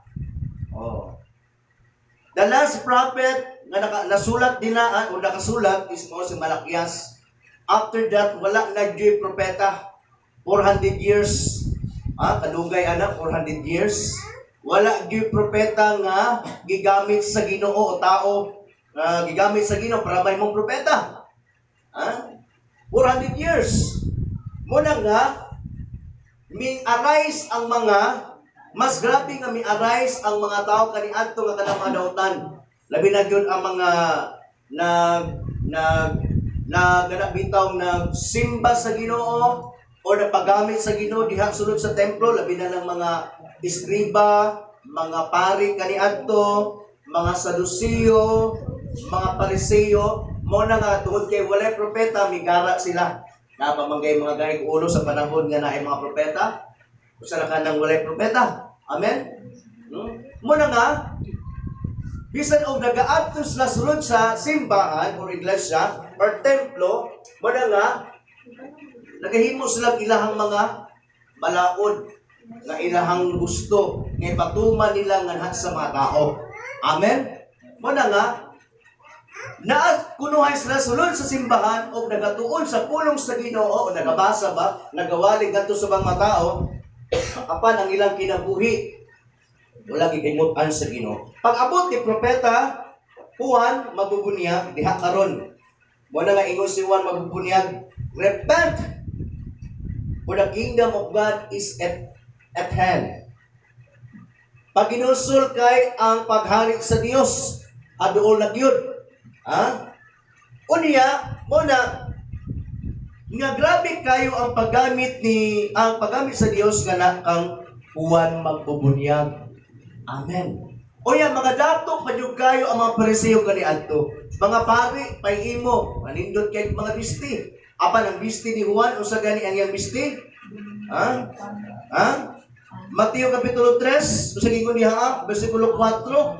Oh. The last prophet nga nasulat din na o nakasulat is mao si Malakias. After that, wala na gyud propeta. 400 years. Ah, kadugay ana, 400 years. Wala gyud propeta nga gigamit sa Ginoo o tao nga gigamit sa Ginoo para mahimong propeta. Ah? 400 years. Muna nga mi arise ang mga mas grabe nga mi arise ang mga tao kaniadto nga kanang mga dautan. Labi na gyud ang mga nag nag nag kana bitaw nagsimba sa Ginoo o nagpagamit sa Ginoo diha sulod sa templo, labi na ng mga eskriba, mga pari kaniadto, mga Saduceo, mga Pariseo. Mo na nga tungod kay walay propeta, migara sila. Napamanggay mga gahig ulo sa panahon nga naay mga propeta. Usa na kanang walay propeta. Amen? Mo na nga bisan og nagaadto sila sulod sa simbahan or iglesia or templo, mo na nga nagahimo sila ilahang mga balaod nga ilahang gusto nga ipatuman nila nganha sa mga tao. Amen? Mo na nga naa kunuhay sila sulod sa simbahan o nagatuon sa pulong sa Ginoo o nagabasa ba, nagawali ngadto sa mga tao, apan ang ilang kinabuhi wala gikimutan sa Ginoo. Pag-abot ni propeta Juan Magbubunyag diha karon. Mo na nga ingon si Juan Magbubunyag, "Repent, for the kingdom of God is at hand." Paghinulsol kay ang paghari sa Dios aduol na gyud. Ha? Unya, mo na nga grabe kayo ang paggamit sa Dios nga na kang Juan Magbubunyag. Amen. Unya, mga dato pa jud kayo ang mga Pariseo kaniadto. Mga pari pay imo, manindot kay mga bisti. Apan ang bisti ni Juan, unsa gani ang iyang bisti? Ha? Ha? Mateo kapitulo 3, unsa giingon diha, versikulo 4.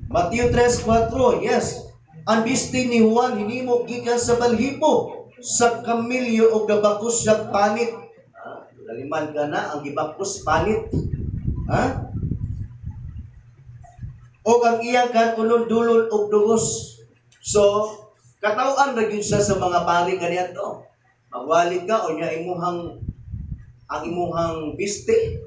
Mateo 3:4, yes. Ang bisti ni Juan hinimo gikan sa balhibo sa kamilyo og gabakos sa panit. Ah, laliman ka na ang gibakos panit. Ha? Og ang iyang kan-unon dulon og dugos. So, katawhan ra gyud siya sa mga pari kaniadto. Magwali ka o nya imuhang ang imuhang biste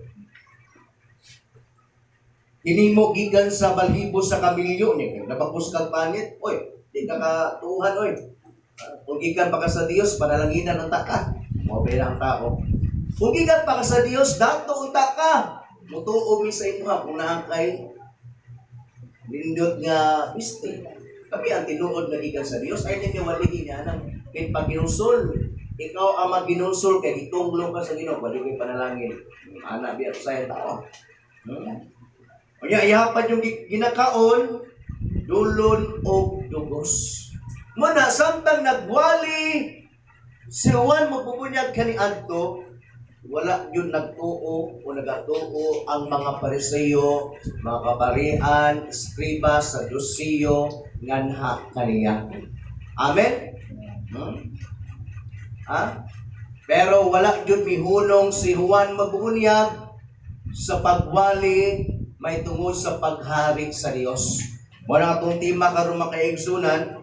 hinimo gikan sa balhibo sa kamilyo ni nabakos kag panit, oy, di ka katuhan, oy. Kung gikan pa ka sa Dios, panalanginan unta ka. Mo ang tao. Kung gikan pa ka sa Dios, dato unta ka. Mutuo mi sa imuha kung naa kay nindot nga biste. Tapi ang tinuod nga gikan sa Dios ay ninyo waligi niya nang kay pag ginulsol, ikaw ang magginulsol kay gitunglong ka sa Ginoo, wali kay panalangin. Ana biya sa tao. Unya iyapan yung ginakaon dulon og dugos. Muna samtang nagwali si Juan Magbubunyag kaniadto, wala yun nagtuo o nagatuo ang mga Pariseo, mga kaparian, eskriba, Saduceo nganha kaniya. Amen? Ha? Pero wala yun mihunong si Juan Magbubunyag sa pagwali may tungod sa paghari sa Dios. Mao na atong tema karon, mga kaigsunan.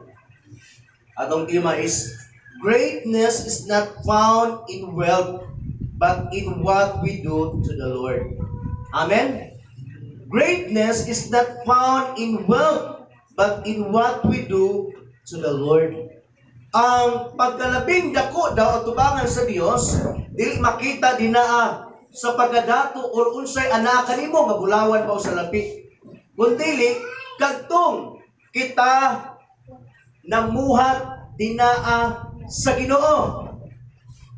Atong tema is "Greatness is not found in wealth but in what we do to the Lord." Amen. Greatness is not found in wealth but in what we do to the Lord. Ang pagkalabing dako daw atubangan sa Dios dili makita dinaa sa pagkadato or unsay anaa kanimo nga bulawan pa o salapi. Kundili kadtong kita namuhat dinaa sa Ginoo.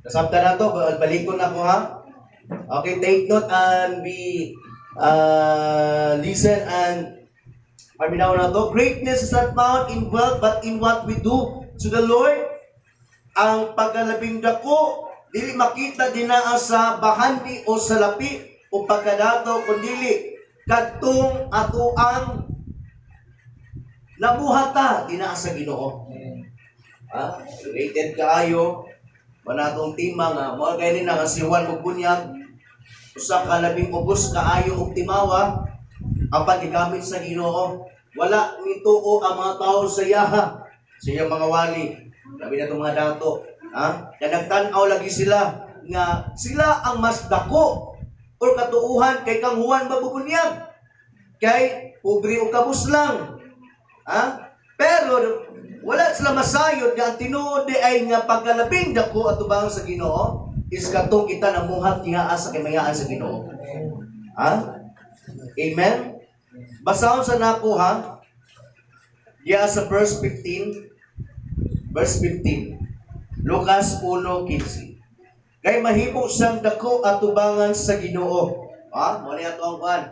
Nasabtan nato, balikon ako ha. Okay, take note and be listen and paminaw na to. Greatness is not found in wealth but in what we do to the Lord. Ang pagkalabing dako dili makita dinaa sa bahandi o sa lapi o pagkadato, kundili kadtong atoang namuhata dinaa sa Ginoo. Ah, related kaayo manatong tema nga mao kay ni na nga si Juan magbunyag, usa ka labing ubos kaayo og timawa ang paggamit sa Ginoo. Wala nituo ang mga tao sa iyaha, sa iyang mga wali, labi na itong mga dato. Ha? Kaya nagtan-aw lagi sila nga sila ang mas dako or katuuhan kay kang Juan mabubunyag. Kay pobre o kabuslang. Ha? Pero wala sila masayod nga ang tinuod di ay nga pagkalabing dako atubang sa Ginoo is katong kita namuhat diha sa kimayaan sa Ginoo. Ha? Amen? Basahon sa nako ha. Diya sa verse 15. Verse 15. Lucas 1:15. Kay mahimo siyang dako atubangan sa Ginoo. Ha? Mo ni ato ang kuan.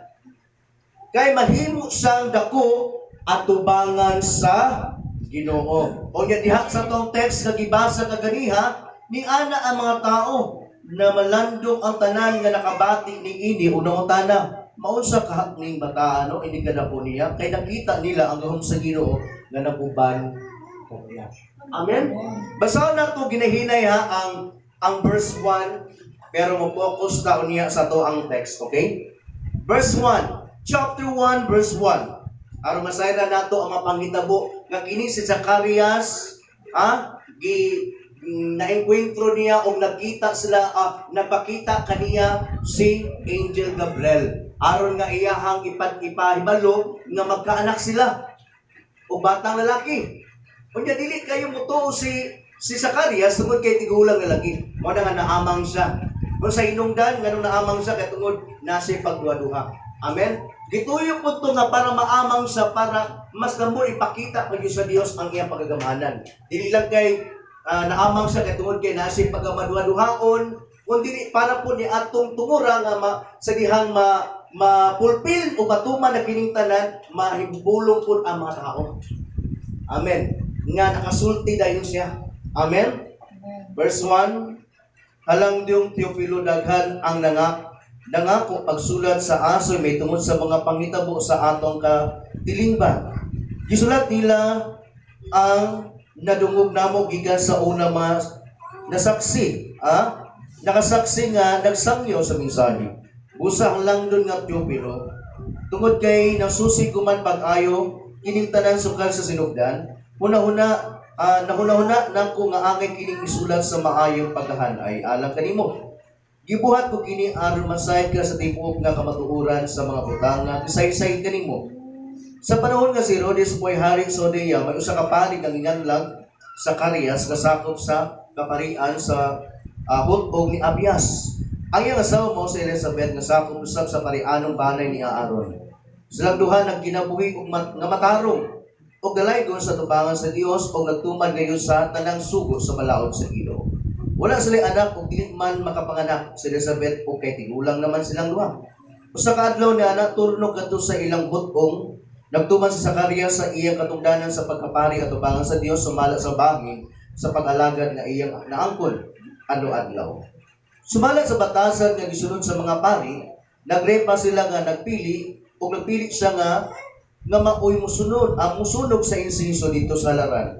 Kay mahimo siyang dako atubangan sa Ginoo. O nya diha sa tong text nga gibasa kaganiha, ni ana ang mga tao na malandong ang tanan nga nakabati ni ini unang utana. Maunsa kahak ning bataan no ini kadako niya kay nakita nila ang gahom sa Ginoo nga naguban kaniya. Amen. Basahon nato ginahinay ha ang verse 1, pero mo focus ta niya sa to ang text, okay? Verse 1, chapter 1 verse 1. Aron masayran nato ang mga panghitabo nga kini si Zacarias gi naengkwentro niya og nakita sila, nagpakita kaniya si Angel Gabriel aron nga iyahang ipahibalo nga magkaanak sila og batang lalaki. Unya dili kayo mutuo si Zacarias tungod kay tigulang nga lagi. Mao na nga naamang siya. Kung sa hinungdan nganong naamang siya, kay tungod nasa pagduha-duha. Amen. Gituyo po to nga para maamang siya, para mas namo ipakita pa gyud sa Dios ang iyang pagkagamhanan. Dili lang kay naamang siya kay tungod kay nasa pagkamaduha-duhaon, kundi para po ni atong tungura nga sa dihang ma-fulfill o matuman na kining tanan, mahibulong po ang mga tao. Amen. Nga nakasulti dayon siya. Amen. Verse 1, Halangdong Teofilo, daghan ang nangako pagsulat sa asoy may tungod sa mga panghitabo sa atong katilingban. Gisulat nila ang nadungog namo gikan sa una mga nasaksi, nakasaksi nga nagsangyo sa mensahe. Busa, halangdon nga Teofilo, tungod kay nasusi ko man pag-ayo kining tanan sukad sa sinugdan, huna-huna nahuna-huna nako nga angay kining isulat sa maayong pagkahanay alang kanimo. Gibuhat ko kini aron masayod ka sa tibuok nga kamatuoran sa mga butang nga gisaysay kanimo. Sa panahon nga si Herodes mo'y hari sa Judea, may usa ka pari nga ginganlag Zacarias nga sakop sa kaparian sa hut-og ni Abias. Ang iyang asawa mo si Elizabeth nga sakop usab sa parianong banay ni Aaron. Silang duha nagkinabuhi og nga matarong og dalaygon sa tubangan sa Dios og nagtuman gayon sa tanang sugo sa balaod sa Ginoo. Wala sila anak ug dili man makapanganak si Elizabeth ug kay tigulang naman silang duha. Usa ka adlaw ni ana turno kadto sa ilang hut-ong, nagtuman si Zacarias sa iyang katungdanan sa pagkapari atubangan sa Dios sumala sa bangin sa pag-alagad nga iyang naangkon adlaw-adlaw. Sumala sa batasan nga gisunod sa mga pari, nagrepa sila nga nagpili o nagpili siya nga nga maoy musunod ang musunog sa insinso dito sa halaran.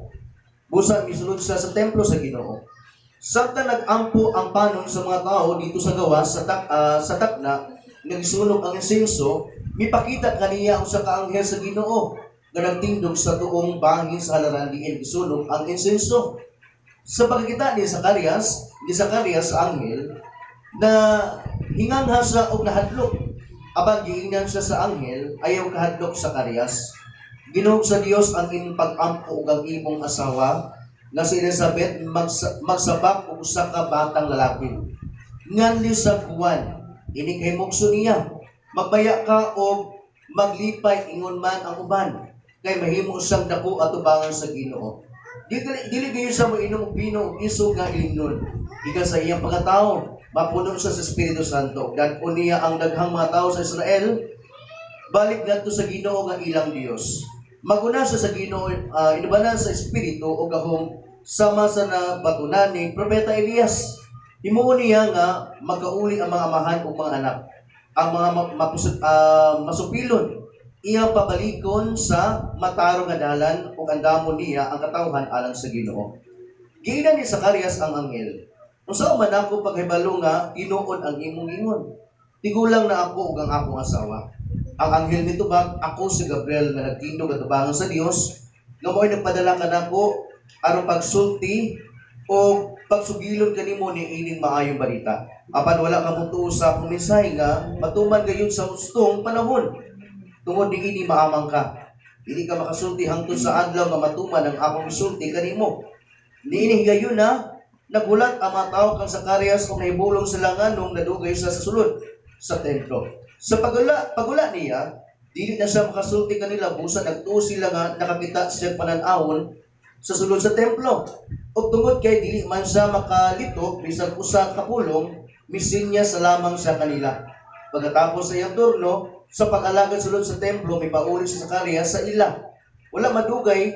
Busa misunod siya sa templo sa Ginoo. Samtang nag-ampo ang panon sa mga tao dito sa gawas sa takna nga gisunog ang insinso, mipakita kaniya ang usa ka anghel sa Ginoo. nga nagtindog sa tuong bahin sa halaran diin gisunog ang insenso. Sa pagkakita ni Zacarias sa anghel, na hingangha siya og nahadlok. Apan giingnan siya sa anghel, "Ayaw kahadlok, Zacarias. Ginuhog sa Dios ang imong pag-ampo ug ang imong asawa nga si Elizabeth magsabak og usa ka batang lalaki. Nganli sa Juan, ini kay mugso niya. Magbaya ka og maglipay ingon man ang uban kay mahimo siyang dako atubangan sa Ginoo. Dili dili gayon sa moinom og bino ug isog nga ilimnon. Gikan sa iyang pagkatao, mapuno siya sa Espiritu Santo. Dad-on niya ang daghang mga tao sa Israel balik ngadto sa Ginoo nga ilang Dios. Maguna siya sa Ginoo inubanan sa Espiritu o gahom sama sa nabatunan ni Propeta Elias. Himuon niya nga magkauli ang mga amahan ug mga anak. Ang mga masupilon iya pabalikon sa matarong nga dalan ug andamon niya ang katawhan alang sa Ginoo." Giingnan ni Zacarias ang anghel, "Unsa man ako paghibalo nga tinuod ang imong ingon? Tigulang na ako ug ang akong asawa." Ang anghel mitubag, "Ako si Gabriel nga nagtindog atubangan sa Dios, nga mo'y nagpadala kanako aron pagsulti o pagsugilon kanimo ni ining maayong balita. Apan wala ka motuo sa akong mensahe nga matuman gayon sa hustong panahon. Tungod niini maamang ka. Dili ka makasulti hangtod sa adlaw nga matuman ang akong gisulti kanimo." Niini higayon na nagulat ang mga tao kang Zacarias ug nahibulong sila nganong nadugay siya sa sulod sa templo. Sa pagula niya, dili na siya makasulti kanila busa nagtuo sila nga nakakita siya panan-awon sa sulod sa templo. Ug tungod kay dili man siya makalito bisan usa ka pulong, misinya sa lamang siya kanila. Pagkatapos sa iyang turno, sa pag-alagad sulod sa templo, mipauli si Zacarias sa ila. Wala madugay,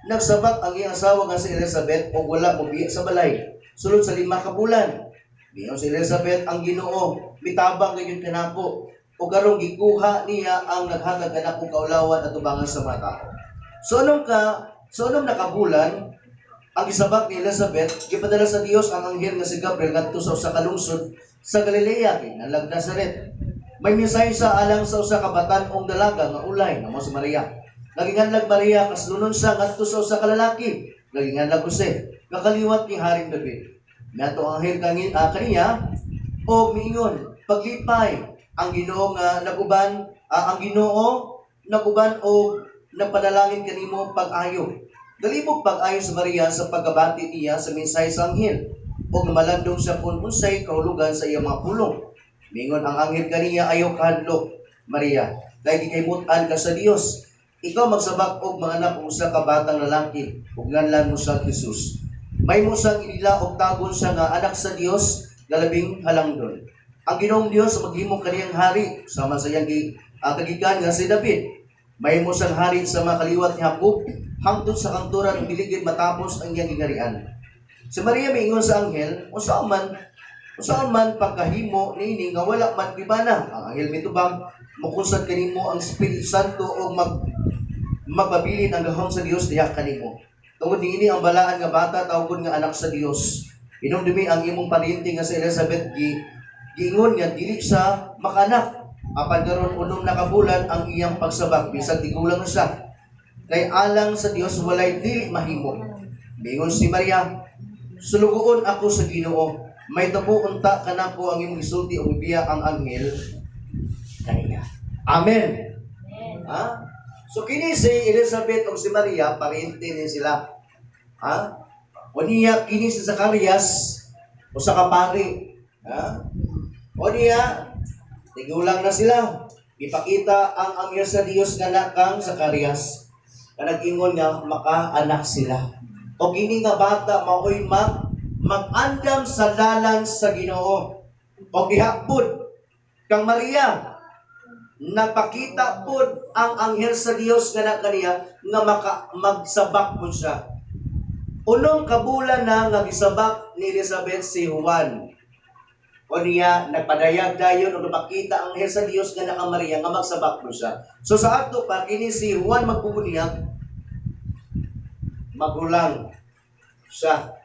nagsabak ang iyang asawa nga si Elizabeth ug wala mobiya sa balay. Sulod sa 5 ka bulan. Miingon si Elizabeth, "Ang Ginoo mitabang gayud kanako ug karong gikuha niya ang naghatag kanako kaulawan atubangan sa mga tao." So anong nakabulan ang gisabak ni Elizabeth, gipadala sa Dios ang anghel nga si Gabriel ngadto sa usa ka lungsod sa Galilea, ginganlag Nazaret. May mensahe sa alang sa usa ka batan-ong dalaga nga ulay nga mao si Maria. Naginganlag Maria, kaslunon siya ngadto sa usa ka lalaki, naginganlag Jose, nga kaliwat ni Haring David. Miadto ang anghel kaniya o miingon, "Paglipay, ang Ginoo nga naguban, ang Ginoo naguban og nagpanalangin kanimo pag-ayo." Galibog pag-ayo si Maria sa pagkabati niya sa mensahe sa anghel ug malandong siya kung unsay kahulugan sa iyang mga pulong. Mingon ang anghel kaniya, "Ayaw kahadlok, Maria, kay gikahimut-an ka sa Dios. Ikaw magsabak og manganak og usa ka batang lalaki ug nganlan mo sa Jesus. Mahimo siyang inila og tagon siya nga anak sa Dios nga labing halangdon. Ang Ginoong Dios maghimo kaniyang hari sama sa iyang kagikan nga si David. Mahimo siyang hari sa mga kaliwat ni Jacob hangtod sa kangturan ug dili gid matapos ang iyang gingharian." Si Maria miingon sa anghel, "Unsaon man pagkahimo niini nga wala man ko'y bana?" Ang anghel mitubag, "Mukusad kanimo ang Espiritu Santo ug magpabilin ang gahom sa Dios diha kanimo. Tungod niini ang balaan nga bata tawgon nga anak sa Dios. Hinumdumi ang imong paryente nga si Elizabeth giingon nga dili siya makanak. Apan karon 6 na ka bulan ang iyang pagsabak bisag tigulang na siya. Kay alang sa Dios walay dili mahimo." Miingon si Maria, "Sulugoon ako sa Ginoo. Mahitabo unta kanako ang imong gisulti," ug mibiya ang anghel kaniya. Amen. Ha? So kini si Elizabeth ug si Maria, paryente ni sila. Ha? O niya kini si Zacarias usa ka pari. Ha? O niya tigulang na sila. Ipakita ang anghel sa Dios nga nakang Zacarias nga nag-ingon nga makaanak sila. O kini nga bata mao'y mag-andam sa dalan sa Ginoo. O diha pud kang Maria, nagpakita pud ang anghel sa Dios nga na kaniya nga magsabak pud siya. 6 ka bulan na nga gisabak ni Elizabeth si Juan. O niya nagpadayag dayon og nagpakita ang anghel sa Dios nga naka Maria nga magsabak pud siya. So sa adto pa kini si Juan magbubunyag, magulang siya.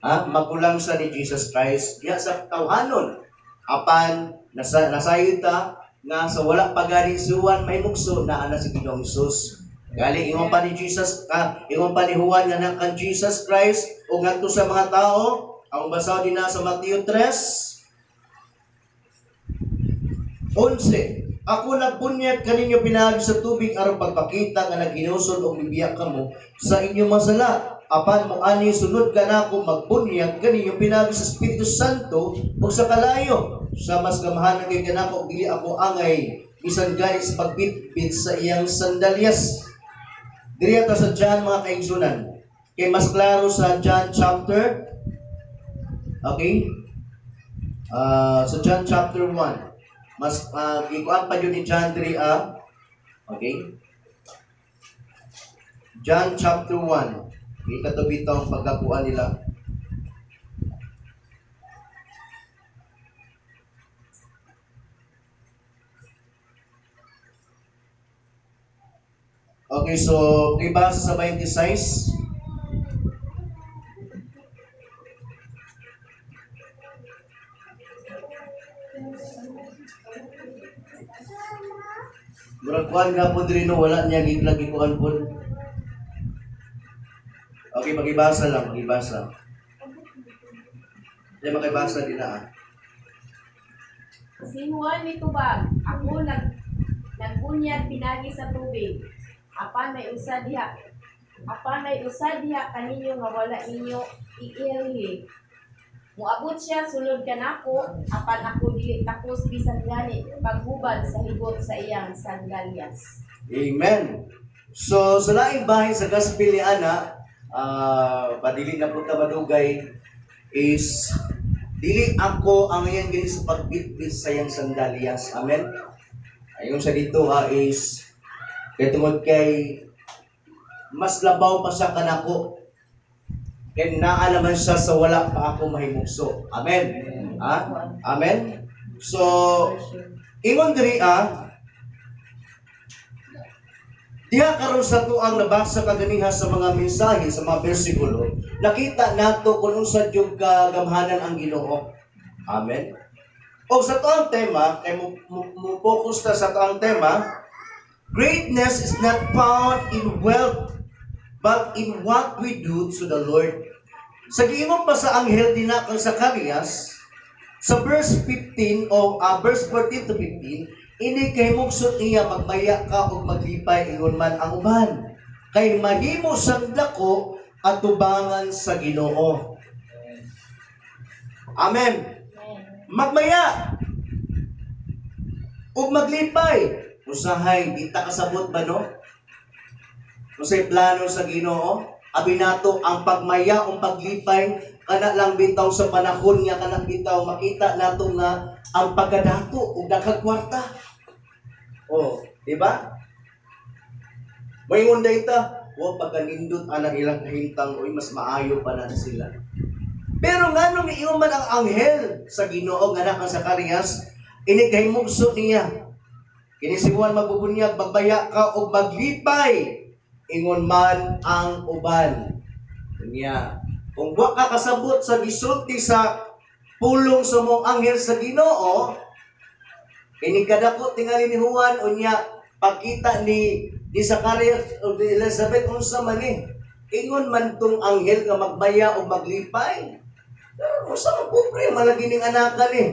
Ha? Magulang siya ni Jesus Christ diha sa tawhanon. Apan nasayod ta nga sa wala pa gani si Juan may mukso na ana si Ginoong Hesus. Gali ingon pa ni Jesus, ingon pa ni Juan nga nang kan Jesus Christ o ngadto sa mga tao, ang basaw din na sa Mateo 3:11. Ako nagbunyag kaninyo pinaagi sa tubig aron pagpakita nga naghinusod og mibiyak kamo sa inyong mga sala. Apan mo ani sunod kanako magbunyag kaninyo pinaagi sa Espiritu Santo ug sa kalayo. Sa mas gamhanan kay kanako ug dili ako angay bisan gani sa pagbitbit sa iyang sandalyas. Diri ta sa John, mga kaigsunan. Kay mas klaro sa John chapter. Okay? Sa John chapter 1. Mas gikuan pa yun ni John diri ah. Okay? John chapter 1. Okay, kato bitaw ang pagkakuan nila. Okay, so ibasa sa 26. Murag kuan nga po diri no, wala niya giglag gikuan po. Okay, magibasa lang, magibasa. Hindi, makibasa din na ah. Si Juan mitubag, ako nagbunyag pinagi sa tubig. Apan may usa diha kaninyo nga wala ninyo iilhi. Moabot siya sulod kanako, apan ako dili takos bisan gani paghubad sa higot sa iyang sandalyas. Amen. So, sa laing bahin sa gospel ni Ana, padili na po ta madugay, is dili ako ang iyang gini sa pagbitbit sa iyang sandalyas. Amen. Ayon sa dito ha is kay tungod kay mas labaw pa siya kanako. Kay naa naman siya sa wala pa ako mahimugso. Amen. Ha? Amen. So, ingon diri ah, diha karon sa tuang nabasa kaganiha sa mga mensahe sa mga bersikulo, nakita nato kung unsa jud kagamhanan ang Ginoo. Amen. O sa tuang tema, kay mo focus ta sa tuang tema, greatness is not found in wealth, but in what we do to the Lord. Sa giingon pa sa anghel dinha kang Zacarias, sa verse 15 o verse 14 to 15, ini kay mugsot niya magmaya ka ug maglipay ingon man ang uban. Kay mahimo sang dako atubangan sa Ginoo. Amen. Magmaya ug maglipay. Usahay di ta kasabot ba no? Usay plano sa Ginoo, abi nato ang pagmaya o paglipay kana lang bitaw sa panahon nga kanang bitaw makita nato nga ang pagkadato ug daghang kwarta. Oh, di ba? Moingon day ta, wa pagkanindot anang ilang kahimtang, oy mas maayo pa na sila. Pero nganong niingon man ang anghel sa Ginoo nga kang Zacarias, ini kahimugso niya. Kini si Juan magbubunyag, magbaya ka og maglipay ingon man ang uban. Unya, kung wa ka kasabot sa gisulti sa pulong sa mong anghel sa Ginoo, ini kadako tingali ni Juan unya pagkita ni Zacarias o ni Elizabeth unsa man ni ingon man tong anghel nga magbaya o maglipay. Pero unsa man pobre malagi ning anakan ni.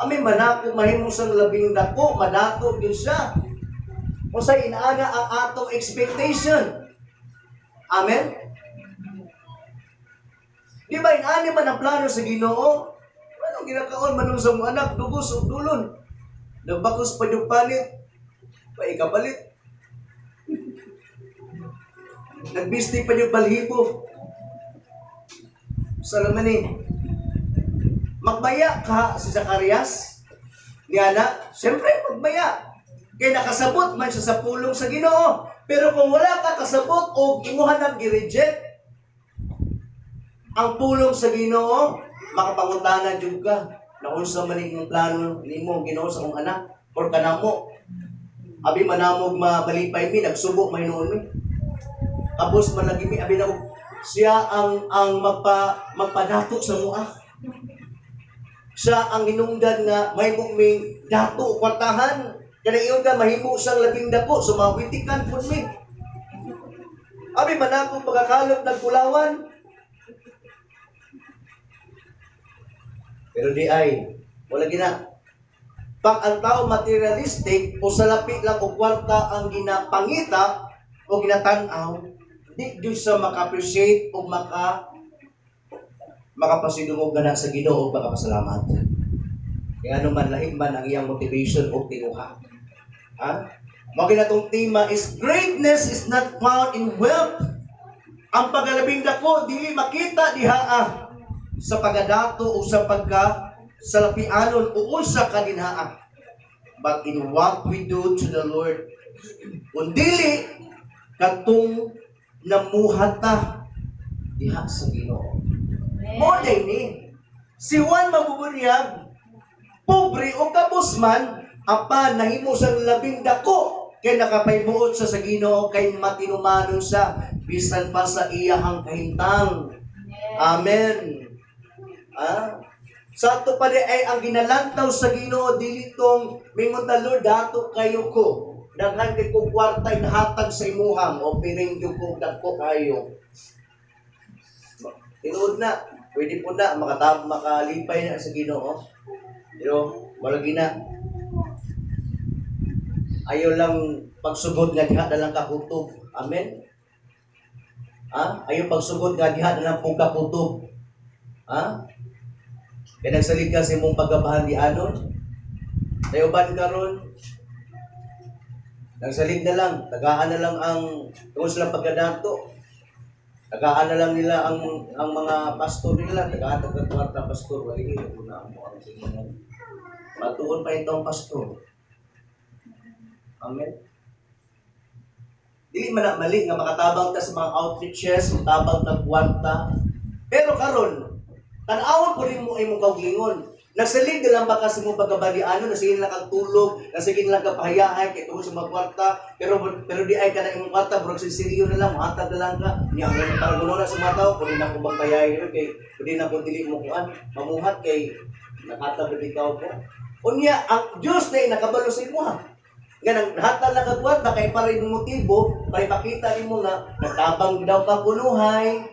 Ami manako mahimo sang labing dako, madato gyud siya. Unsa inaana ang atong expectation? Amen? Di ba inaani man ang plano sa Ginoo? Anong ginakaon man sa mga anak, dugos ug dulon. Nagbakos pa yung palit, pa ikapalit. Nagbisti pa yung balhibo. Sa laman eh. Magbaya ka si Zacarias, ni Ana, siyempre magbaya. Kaya nakasabot man siya sa pulong sa Ginoo. Pero kung wala ka kasabot o imuha nang gi-reject ang pulong sa Ginoo, makapangutana jud ka na unsa man inyong plano nimo Ginoo sa akong anak or kanamo. Abi manamog mabalipay mi, nagsubo may noon mi. Tapos man lagi mi abi na siya ang magpadato sa mua. Siya ang hinungdan nga mahimo ming dato o kwartahan. Kana iyon ka mahimo siyang labing dako, so mawitikan pud mi. Abi man akong pagkakalot ng kulawan. Pero di ay, wala gina. Pag ang tao materialistic o salapi lang o kwarta ang ginapangita o ginatanaw, di gyud siya maka-appreciate o makapasidungog na sa Ginoo o makapasalamat. Kaya ano man, lahi man ang iyang motivation o tinuha. Ha? Mao ginatong tema is "Greatness is not found in wealth." Ang pagalabing dako dili makita dihaa sa pagadato o sa pagka salapianon o unsa ka dinhaa, but in what we do to the Lord. Kung dili katong namuhat ta diha sa Ginoo. Mo ni si Juan Mabubunyag, pobre o kabus man, apan nahimo siyang labing dako kay nakapahimuot siya sa Ginoo, kay matinumanon siya bisan pa sa iyahang kahintang. Amen. Ah? Sa ato pa di ay ang ginalantaw sa Ginoo dili tong mingon ta, "Lord, dato kayo ko. Daghan kay ko kwarta inhatag sa imuha mo, piring gyud ko dagko kayo." Tinuod na, pwede po na makatab makalipay na sa Ginoo. Pero wala gina. Ayaw lang pagsugod nga diha na lang kakutob. Amen. Ha? Ayaw pagsugod nga diha na lang pong kakutob. Ha? Kaya nagsalig ka sa imong pagkabahan di anon. Nayuban karon, nagsalig na lang, tagaan na lang ang tungod sila pagkadato. Tagaan na lang nila ang mga pastor nila, tagaan taga pastor, wali ni una mo ang sinunod. Matuon pa itong pastor. Amen. Dili man na mali nga makatabang ta sa mga outreaches, matabang ta kwarta. Pero karon, tan-awon po nimo imong kaugalingon. Nagsalig na lang ba ka sa imong pagkabaliano, nasige na lang kang tulog, nasige na lang ka pahayahay kay tungod sa mga kwarta, pero pero di ay ka na imong kwarta, murag sinsilyo na lang, muhatag na lang ka. Nya ang para gulo na sa mga tao, pwede na akong magpayahay kay pwede na akong dili mo kuan, mamuhat kay nakatag na bitaw ko. Unya ang Dios na nakabalo sa imuha. Nga nang hatag lang ka kwarta kay para imong motibo, para ipakita nimo nga nagtabang daw ka kunuhay.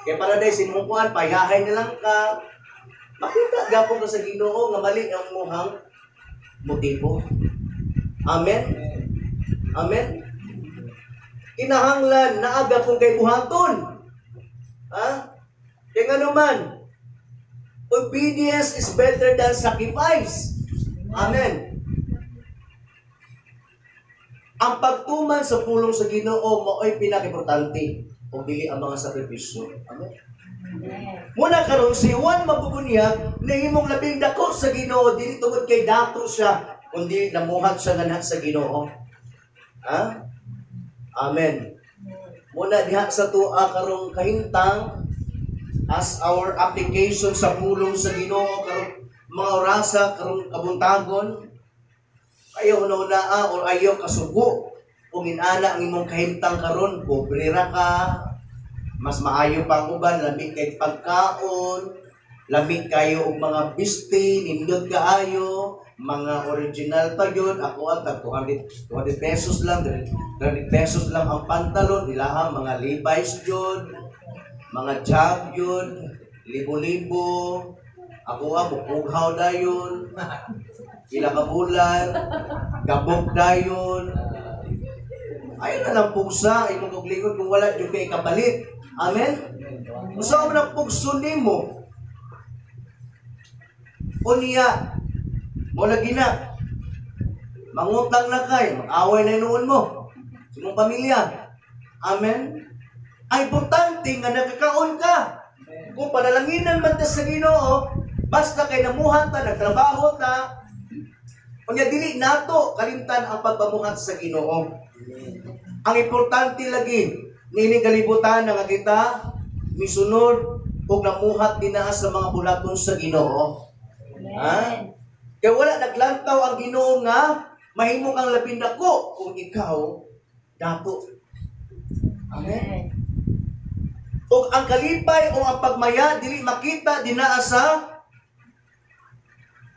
Kay para dai imong kuan, payahay na lang ka. Makita gapon ka sa Ginoo nga mali ang muhang motibo. Amen. Amen. Kinahanglan naaga kung kay buhaton. Ha? Kaya nga naman, obedience is better than sacrifice. Amen. Ang pagtuman sa pulong sa Ginoo mao'y pinakaimportante ug dili ang mga sakripisyo. Amen. Muna karon si Juan Mabubunyag nahimong labing dako sa Ginoo dili tungod kay dato siya kundi namuhat siya nganha sa Ginoo. Ha? Amen. Muna diha sa tua karong kahimtang as our application sa pulong sa Ginoo karong mga orasa karong kabuntagon, ayaw na or ayaw kasugo kung inana ang imong kahimtang karon, pobre ra ka, mas maayo pa ang uban, lami kay pagkaon, lami kayo og mga bisti, nindot kaayo, mga original pa yun. Ako at 200, 200 pesos lang, 300 pesos lang ang pantalon, ilaha mga Levi's yun, mga Jag yun, libo-libo. Ako ah, bukughaw dayon, ila ka bulan, gabok dayon. Ayaw na lang pugsa, imong kaugalingon kung wala jud kay kapalit. Amen? Unsa man ang pugso nimo? Unya, mo lagi na. Mangutang na kay, mag-away na inuon mo sa imong pamilya. Amen? Ang importante nga nakakaon ka. Kung panalanginan man ta sa Ginoo, basta kay namuhat ta, nagtrabaho ta, unya dili nato kalimtan ang pagpamuhat sa Ginoo. Ang importante lagi niining kalibutan nga kita misunod ug namuhat dinaa sa mga bulaton sa Ginoo. Ha? Kaya wala naglantaw ang Ginoo nga mahimo kang labing dako kung ikaw dato. Amen. Ug ang kalipay o ang pagmaya dili makita dinaa sa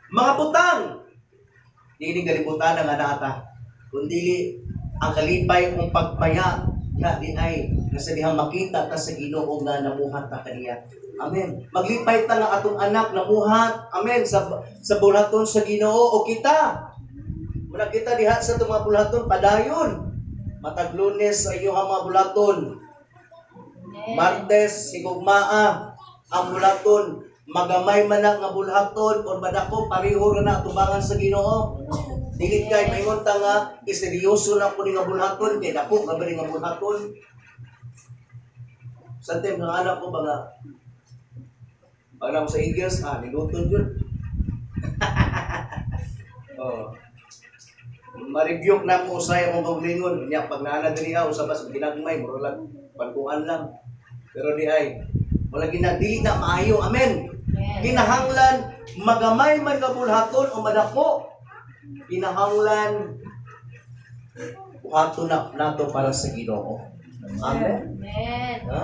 mga butang. Dili kalibutan nga naata. Kundi ang kalipay o pagmaya Diha di ay nga sa dihang makita ta sa Ginoo nga namuhat ta kaniya. Amen. Maglipay ta nga atong anak namuhat. Amen, sa bulhaton sa Ginoo o kita. Muna kita diha sa atong mga bulhaton padayon. Matag Lunes sa inyong mga bulhaton. Martes higugmaa ang bulhaton. Magamay man na nga bulhaton o madako, pareho ra na atubangan sa Ginoo. Dili kay maingon ta nga iseryoso na ko ni nga bulhaton kay dako nga ba ni nga bulhaton. Sa time nga anak ko ba nga pag ako sa Eagles, niluton yun. Oh. Marigyok na ko sa akong kaugalingon. Nya pag naana diri usa pa sa ginagmay, mura lang pagkuan lang. Pero di ay wala gina, dili na maayo. Amen. Kinahanglan magamay man nga bulhaton o madako. Kinahanglan buhaton na nato para sa Ginoo. Amen. Amen. Ha?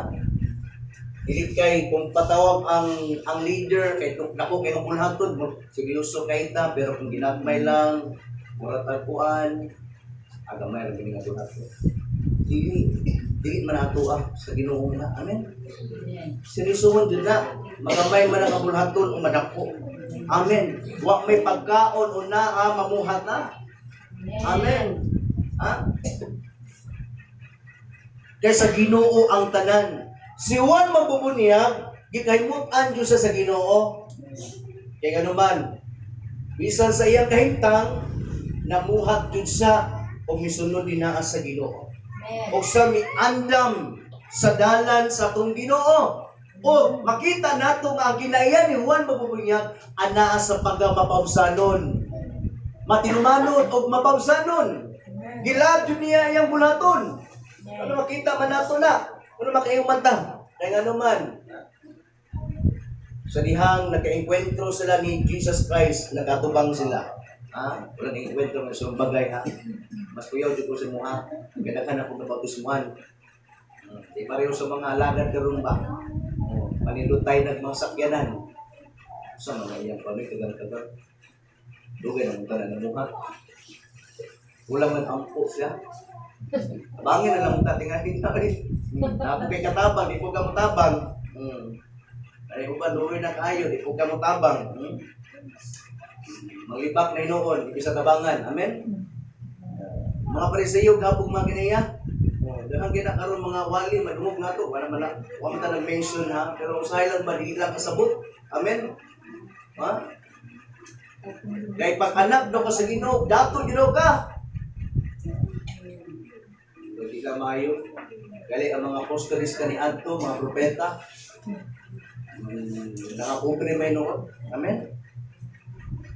Dili kay kung patawag ang leader kay dako kay nga bulhaton mo seryoso kay ta, pero kung ginagmay lang mura tagpuan, agamay ra gini nga bulhaton. Dili dili man ato sa Ginoo na. Amen. Seryoso man jud na magamay man ang bulhaton o madako. Amen. Wa may pagkaon o naa mamuhat na. Amen. Ha? Kay sa Ginoo ang tanan. Si Juan Mabubunyag, gikahimutan jud siya sa Ginoo. Kay nganuman, bisan sa iyang kahimtang, namuhat jud siya o misunod dinaa sa Ginoo. Amen. O sa miandam sa dalan sa atong Ginoo. O makita nato nga ang kinaiyan ni Juan Mabubunyag anaa sa pagkamapawsanon. Matinumanon o mapawsanon. Gilab jud niya iyang bulaton. Ano makita man nato na? Ano makaiyong ta? Kaya nga naman, sa dihang nagkaengkwentro sila ni Jesus Christ, nagkatubang sila. Ha? Wala na engkwentro ng isang bagay, ha? Mas kuyaw di ko sa muha. Ganahan ako na bautismuhan. Di pareho sa mga alagad karon ba? Oh, panindot tayo ng mga sakyanan. Sa mga iyang panoy, kagang-kagang. Dugay na mong tanan na muha. Wala man ampo siya. Bangin na lang ta tingali na rin. Napo kay katabang, di po ka motabang. Ay uban luoy na kaayo, di po ka motabang. Maglibak na hinuon, di sa tabangan. Amen. Mga Pariseyo gabog mga kinaya. Oh, dahang gina karon mga wali madungog nato, wala man na, wa man ta nag-mention ha, pero usahay lang ba dili lang kasabot. Amen. Ha? Kay pag anak daw ka sa Ginoo, dato Ginoo ka. Hindi ka maayo. Gali ang mga apostoles kaniadto, mga propeta. Nakapobre may noon. Amen.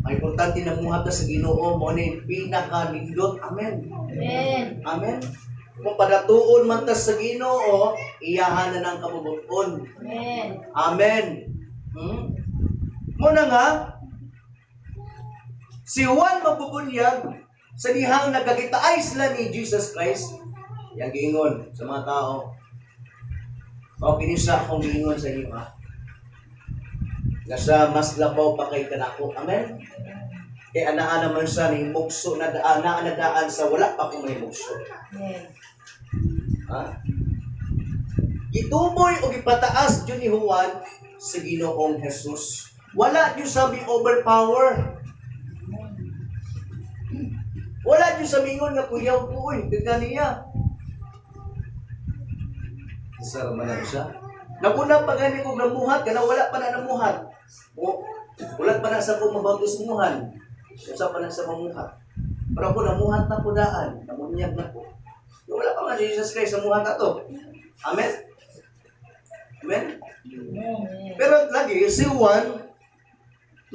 Ang importante na muhat ka sa Ginoo mo ni pinakanindot. Amen. Amen. Amen. Kung padatuon man ta sa Ginoo, iyahan na ng kabubuton. Amen. Amen. Muna nga, si Juan Mabubunyag, sa dihang nagkakitaay sila ni Jesus Christ, yang giingon sa mga tao, mao kini siya akong giingon sa inyo, ha? Nga siya mas labaw pa kay kanako. Amen? Kay anaa naman siya ni mugso na daan, naa na daan sa wala pa akong mahimugso. Amen. Ha? Gituboy o gipataas jud ni Juan sa Ginoong Jesus. Wala jud sa mi overpower. Wala jud sa mingon nga kuyaw ko oy, kaniya. Sa man siya. Naguna pa gani kog namuhat kana wala pa na namuhat. O wala pa na sa ko mabautismuhan. Usa pa na sa mamuhat. Pero ako namuhat na ko daan, namunyag na ko. Wala pa man si Jesus Christ sa muhat ato. Amen? Amen? Pero lagi, si Juan,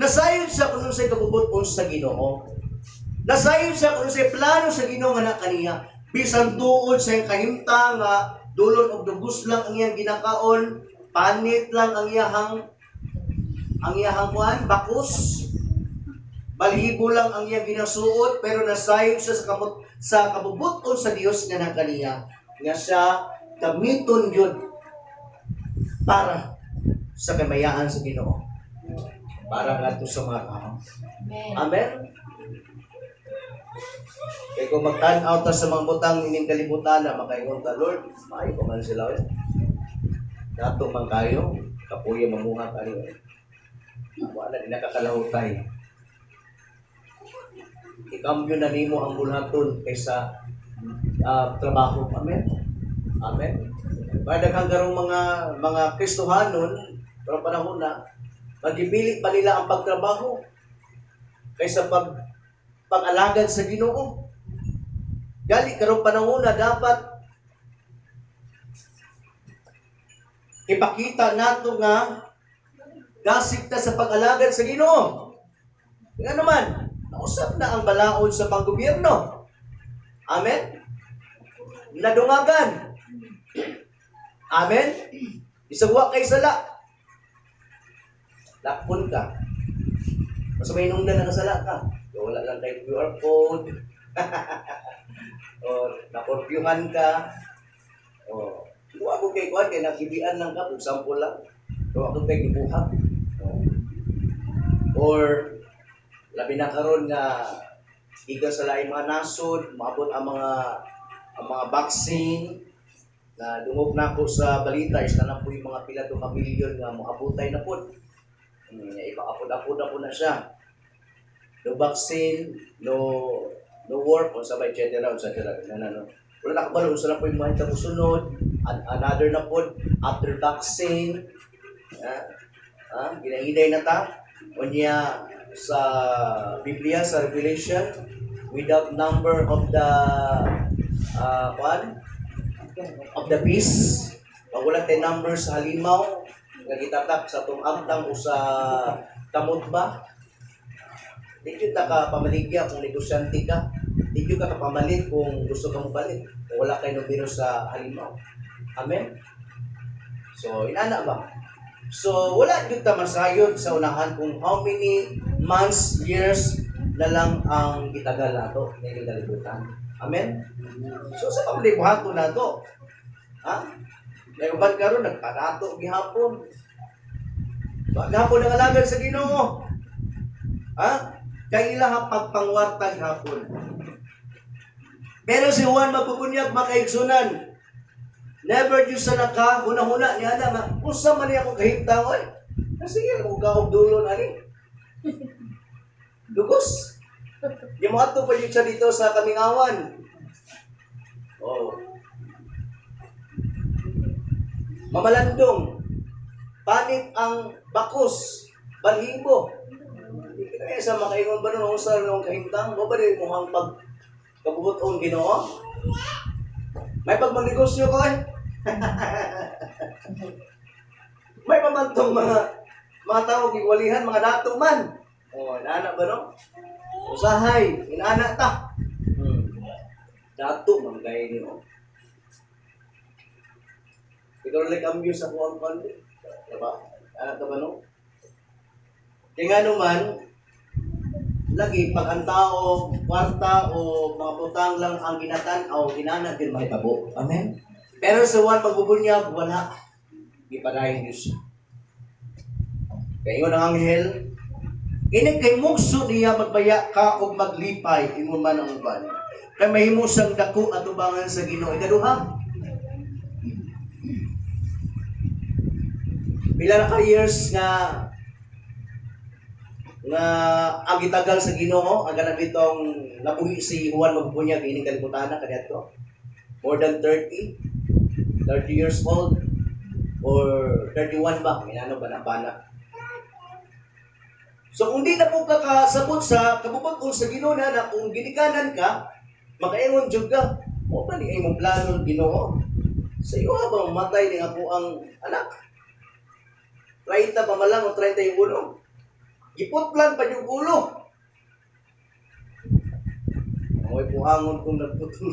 nasayon siya kung unsay kabubuton sa Ginoo. Nasayon siya kung unsay plano sa Ginoo nga na kaniya. Bisan tuod sa iyang kahimtang nga dulon og dugos lang ang iyang ginakaon, panit lang ang iyahang kuan, bakos. Balhibo lang ang iyang ginasuot, pero nasayon siya sa kabubuton sa Dios nga na kaniya nga siya gamiton yun para sa kamayaan sa Ginoo. Para ngadto sa mga tao. Amen. Amen. Kay kung magtan-aw ta sa mga butang ining kalibutan na makaingon ta, "Lord, maayo pa man sila eh. Dato man kayo, kapuya mamuha kayo eh." Wala di nakakalahutay. Ikambyo na nimo ang bulhaton kaysa trabaho. Amen. Amen. Kaya daghang karong mga Kristohanon, pero panahon na, magipili pa nila ang pagtrabaho kaysa pag-alagad sa Ginoo. Gali karong panahon na dapat ipakita nato nga dasig ta sa pag-alagad sa Ginoo. Nga naman, nausap na ang balaod sa panggobyerno. Amen? Nadungagan. Amen? Isagwa kay sala. Lakpon ka. Mas may nungdan na kasala ka. Wala lang kay QR code. O nakorbyuhan ka. O wa ko kay kuan kay nagibian lang ka, for example lang. Wa ko kay gibuhat. O. Or labi na karon nga gikan sa laing mga nasod, maabot ang mga vaccine na dungog na ako sa balita is na po yung mga pila to ka milyon nga moabutay na pod. Ipaapod-apod na po na siya. No vaccine, no work, o sabay, etc. etc. Na, no. Wala na kabalo, unsa na po yung mga musunod, another na pod, after vaccine, ginahiday na ta, unya sa Biblia, sa Revelation, without number of the kwan, of the beast, pag wala tay number sa halimaw, nga gitatak sa atong agtang o sa kamot ba, di jud ta ka pamaligya kung negosyante ka. Di jud ka kapamalit kung gusto ka mopalit. Kung wala kay numero sa halimaw. Amen? So, inana ba? So, wala jud ta masayod sa unahan kung how many months, years na lang ang gitagal nato ning kalibutan. Amen? So, sa pamali buhaton nato? Ha? May uban karon nagpanato gihapon. Gihapon ang alagad sa Ginoo. Ha? Kay ila pagpangwarta gihapon. Pero si Juan magbubunyag, makaigsunan. Never jud sa naka huna-huna niya na nga usa man niya akong kahimtang oy. Sige, mo gaog dulon ani. Dugos. Di mo ato pa jud siya dito sa Kamingawan. Oh. Mamalandong. Panit ang bakos, balhibo. Di kita sa makaingon ba nun unsa nung kahimtang, mo ba di mo ang pag kabubuton Ginoo? May pagmagnegosyo ko eh. May pamantong mga tao giwalihan, mga dato man. Oh, inana ba no? Usahay, inana ta. Dato man kay niyo. Ikaw lang cambio sa kuwang kuwan. Diba? Anak ka ba no? Kaya nga naman, lagi pag ang tao, kwarta o mga butang lang ang ginatan-aw, ginana din mahitabo. Amen? Pero sa Juan magbubunyag, wala. Gipadayon Diyos. Kaya ingon ang anghel, "Ini kay mugso niya magbaya ka og maglipay," ingon man ang uban. "Kay mahimo siyang dako atubangan sa Ginoo." Ikaduha, pila na ka years nga nga ang gitagal sa Ginoo ang ganang bitong nabuhi si Juan magbunyag ining kalibutan na kaniadto more than 30 years old or 31 ba minano ba na bana. So kung di na po ka kasabot sa kabubuton sa Ginoo na kung ginikanan ka makaingon jud ka mo ba ni imong plano Ginoo sa iyo habang mamatay ni ako ang anak 30 pa man lang o 31. Giputlan pa yung ulo. Amoy puhangon kung nagputol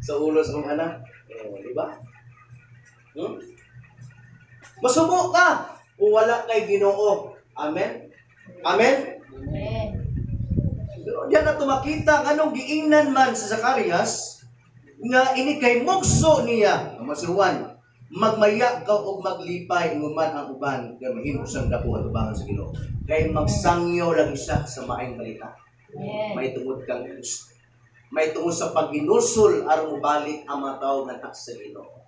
sa ulo sa kong anak. Oh, di ba? Masubo ka kung wala kay Ginoo. Amen? Amen? Amen. Pero diyan na tumakita nganong giingnan man sa Zacarias nga ini kay mugso niya, ang si Juan, magmaya ka og maglipay, ingon man ang uban, kay mahimo siyang dako atubangan sa Ginoo. Kay magsangyo lang siya sa maayong balita. May tungod kang Kristo. May tungod sa pagginusol aron mobalik ang mga tao nga sa Ginoo.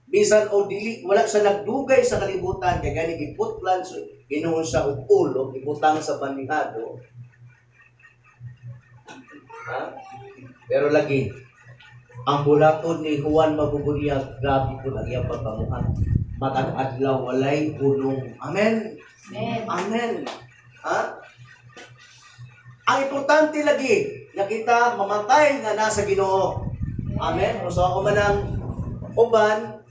Bisan o dili, wala sa nagdugay sa kalibutan kay gani giputlan sa Ginoo sa og ulo, ibutang sa banihado. Ha? Pero lagi ang bulaton ni Juan Mabubunyag, grabe po ang iyang pagpamuhat. Matag adlaw walay hunong. Amen. Amen. Amen. Ha? Ang importante lagi nga kita mamatay nga nasa Ginoo. Amen. So ako man ang uban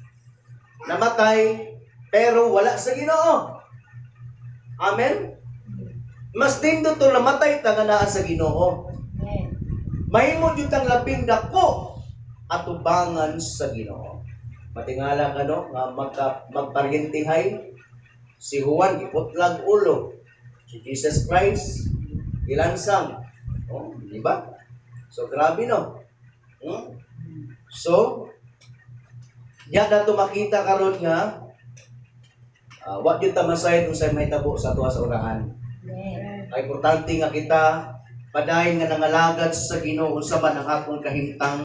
namatay pero wala sa Ginoo. Amen. Mas nindot to namatay ta nga naa sa Ginoo. Amen. Mahimo jud tang labing dako atubangan sa Ginoo. Matingala ka, no, nga magparyentihay si Juan giputlag ulo, si Jesus Christ gilansang. Oh, di ba? So grabe, no. So ya nato makita karon nga wa gyud ta masayod unsay mahitabo sa atoa sa unahan. Amen. Ang importante nga kita padayon nga nangalagad sa Ginoo unsa man ang atong kahimtang.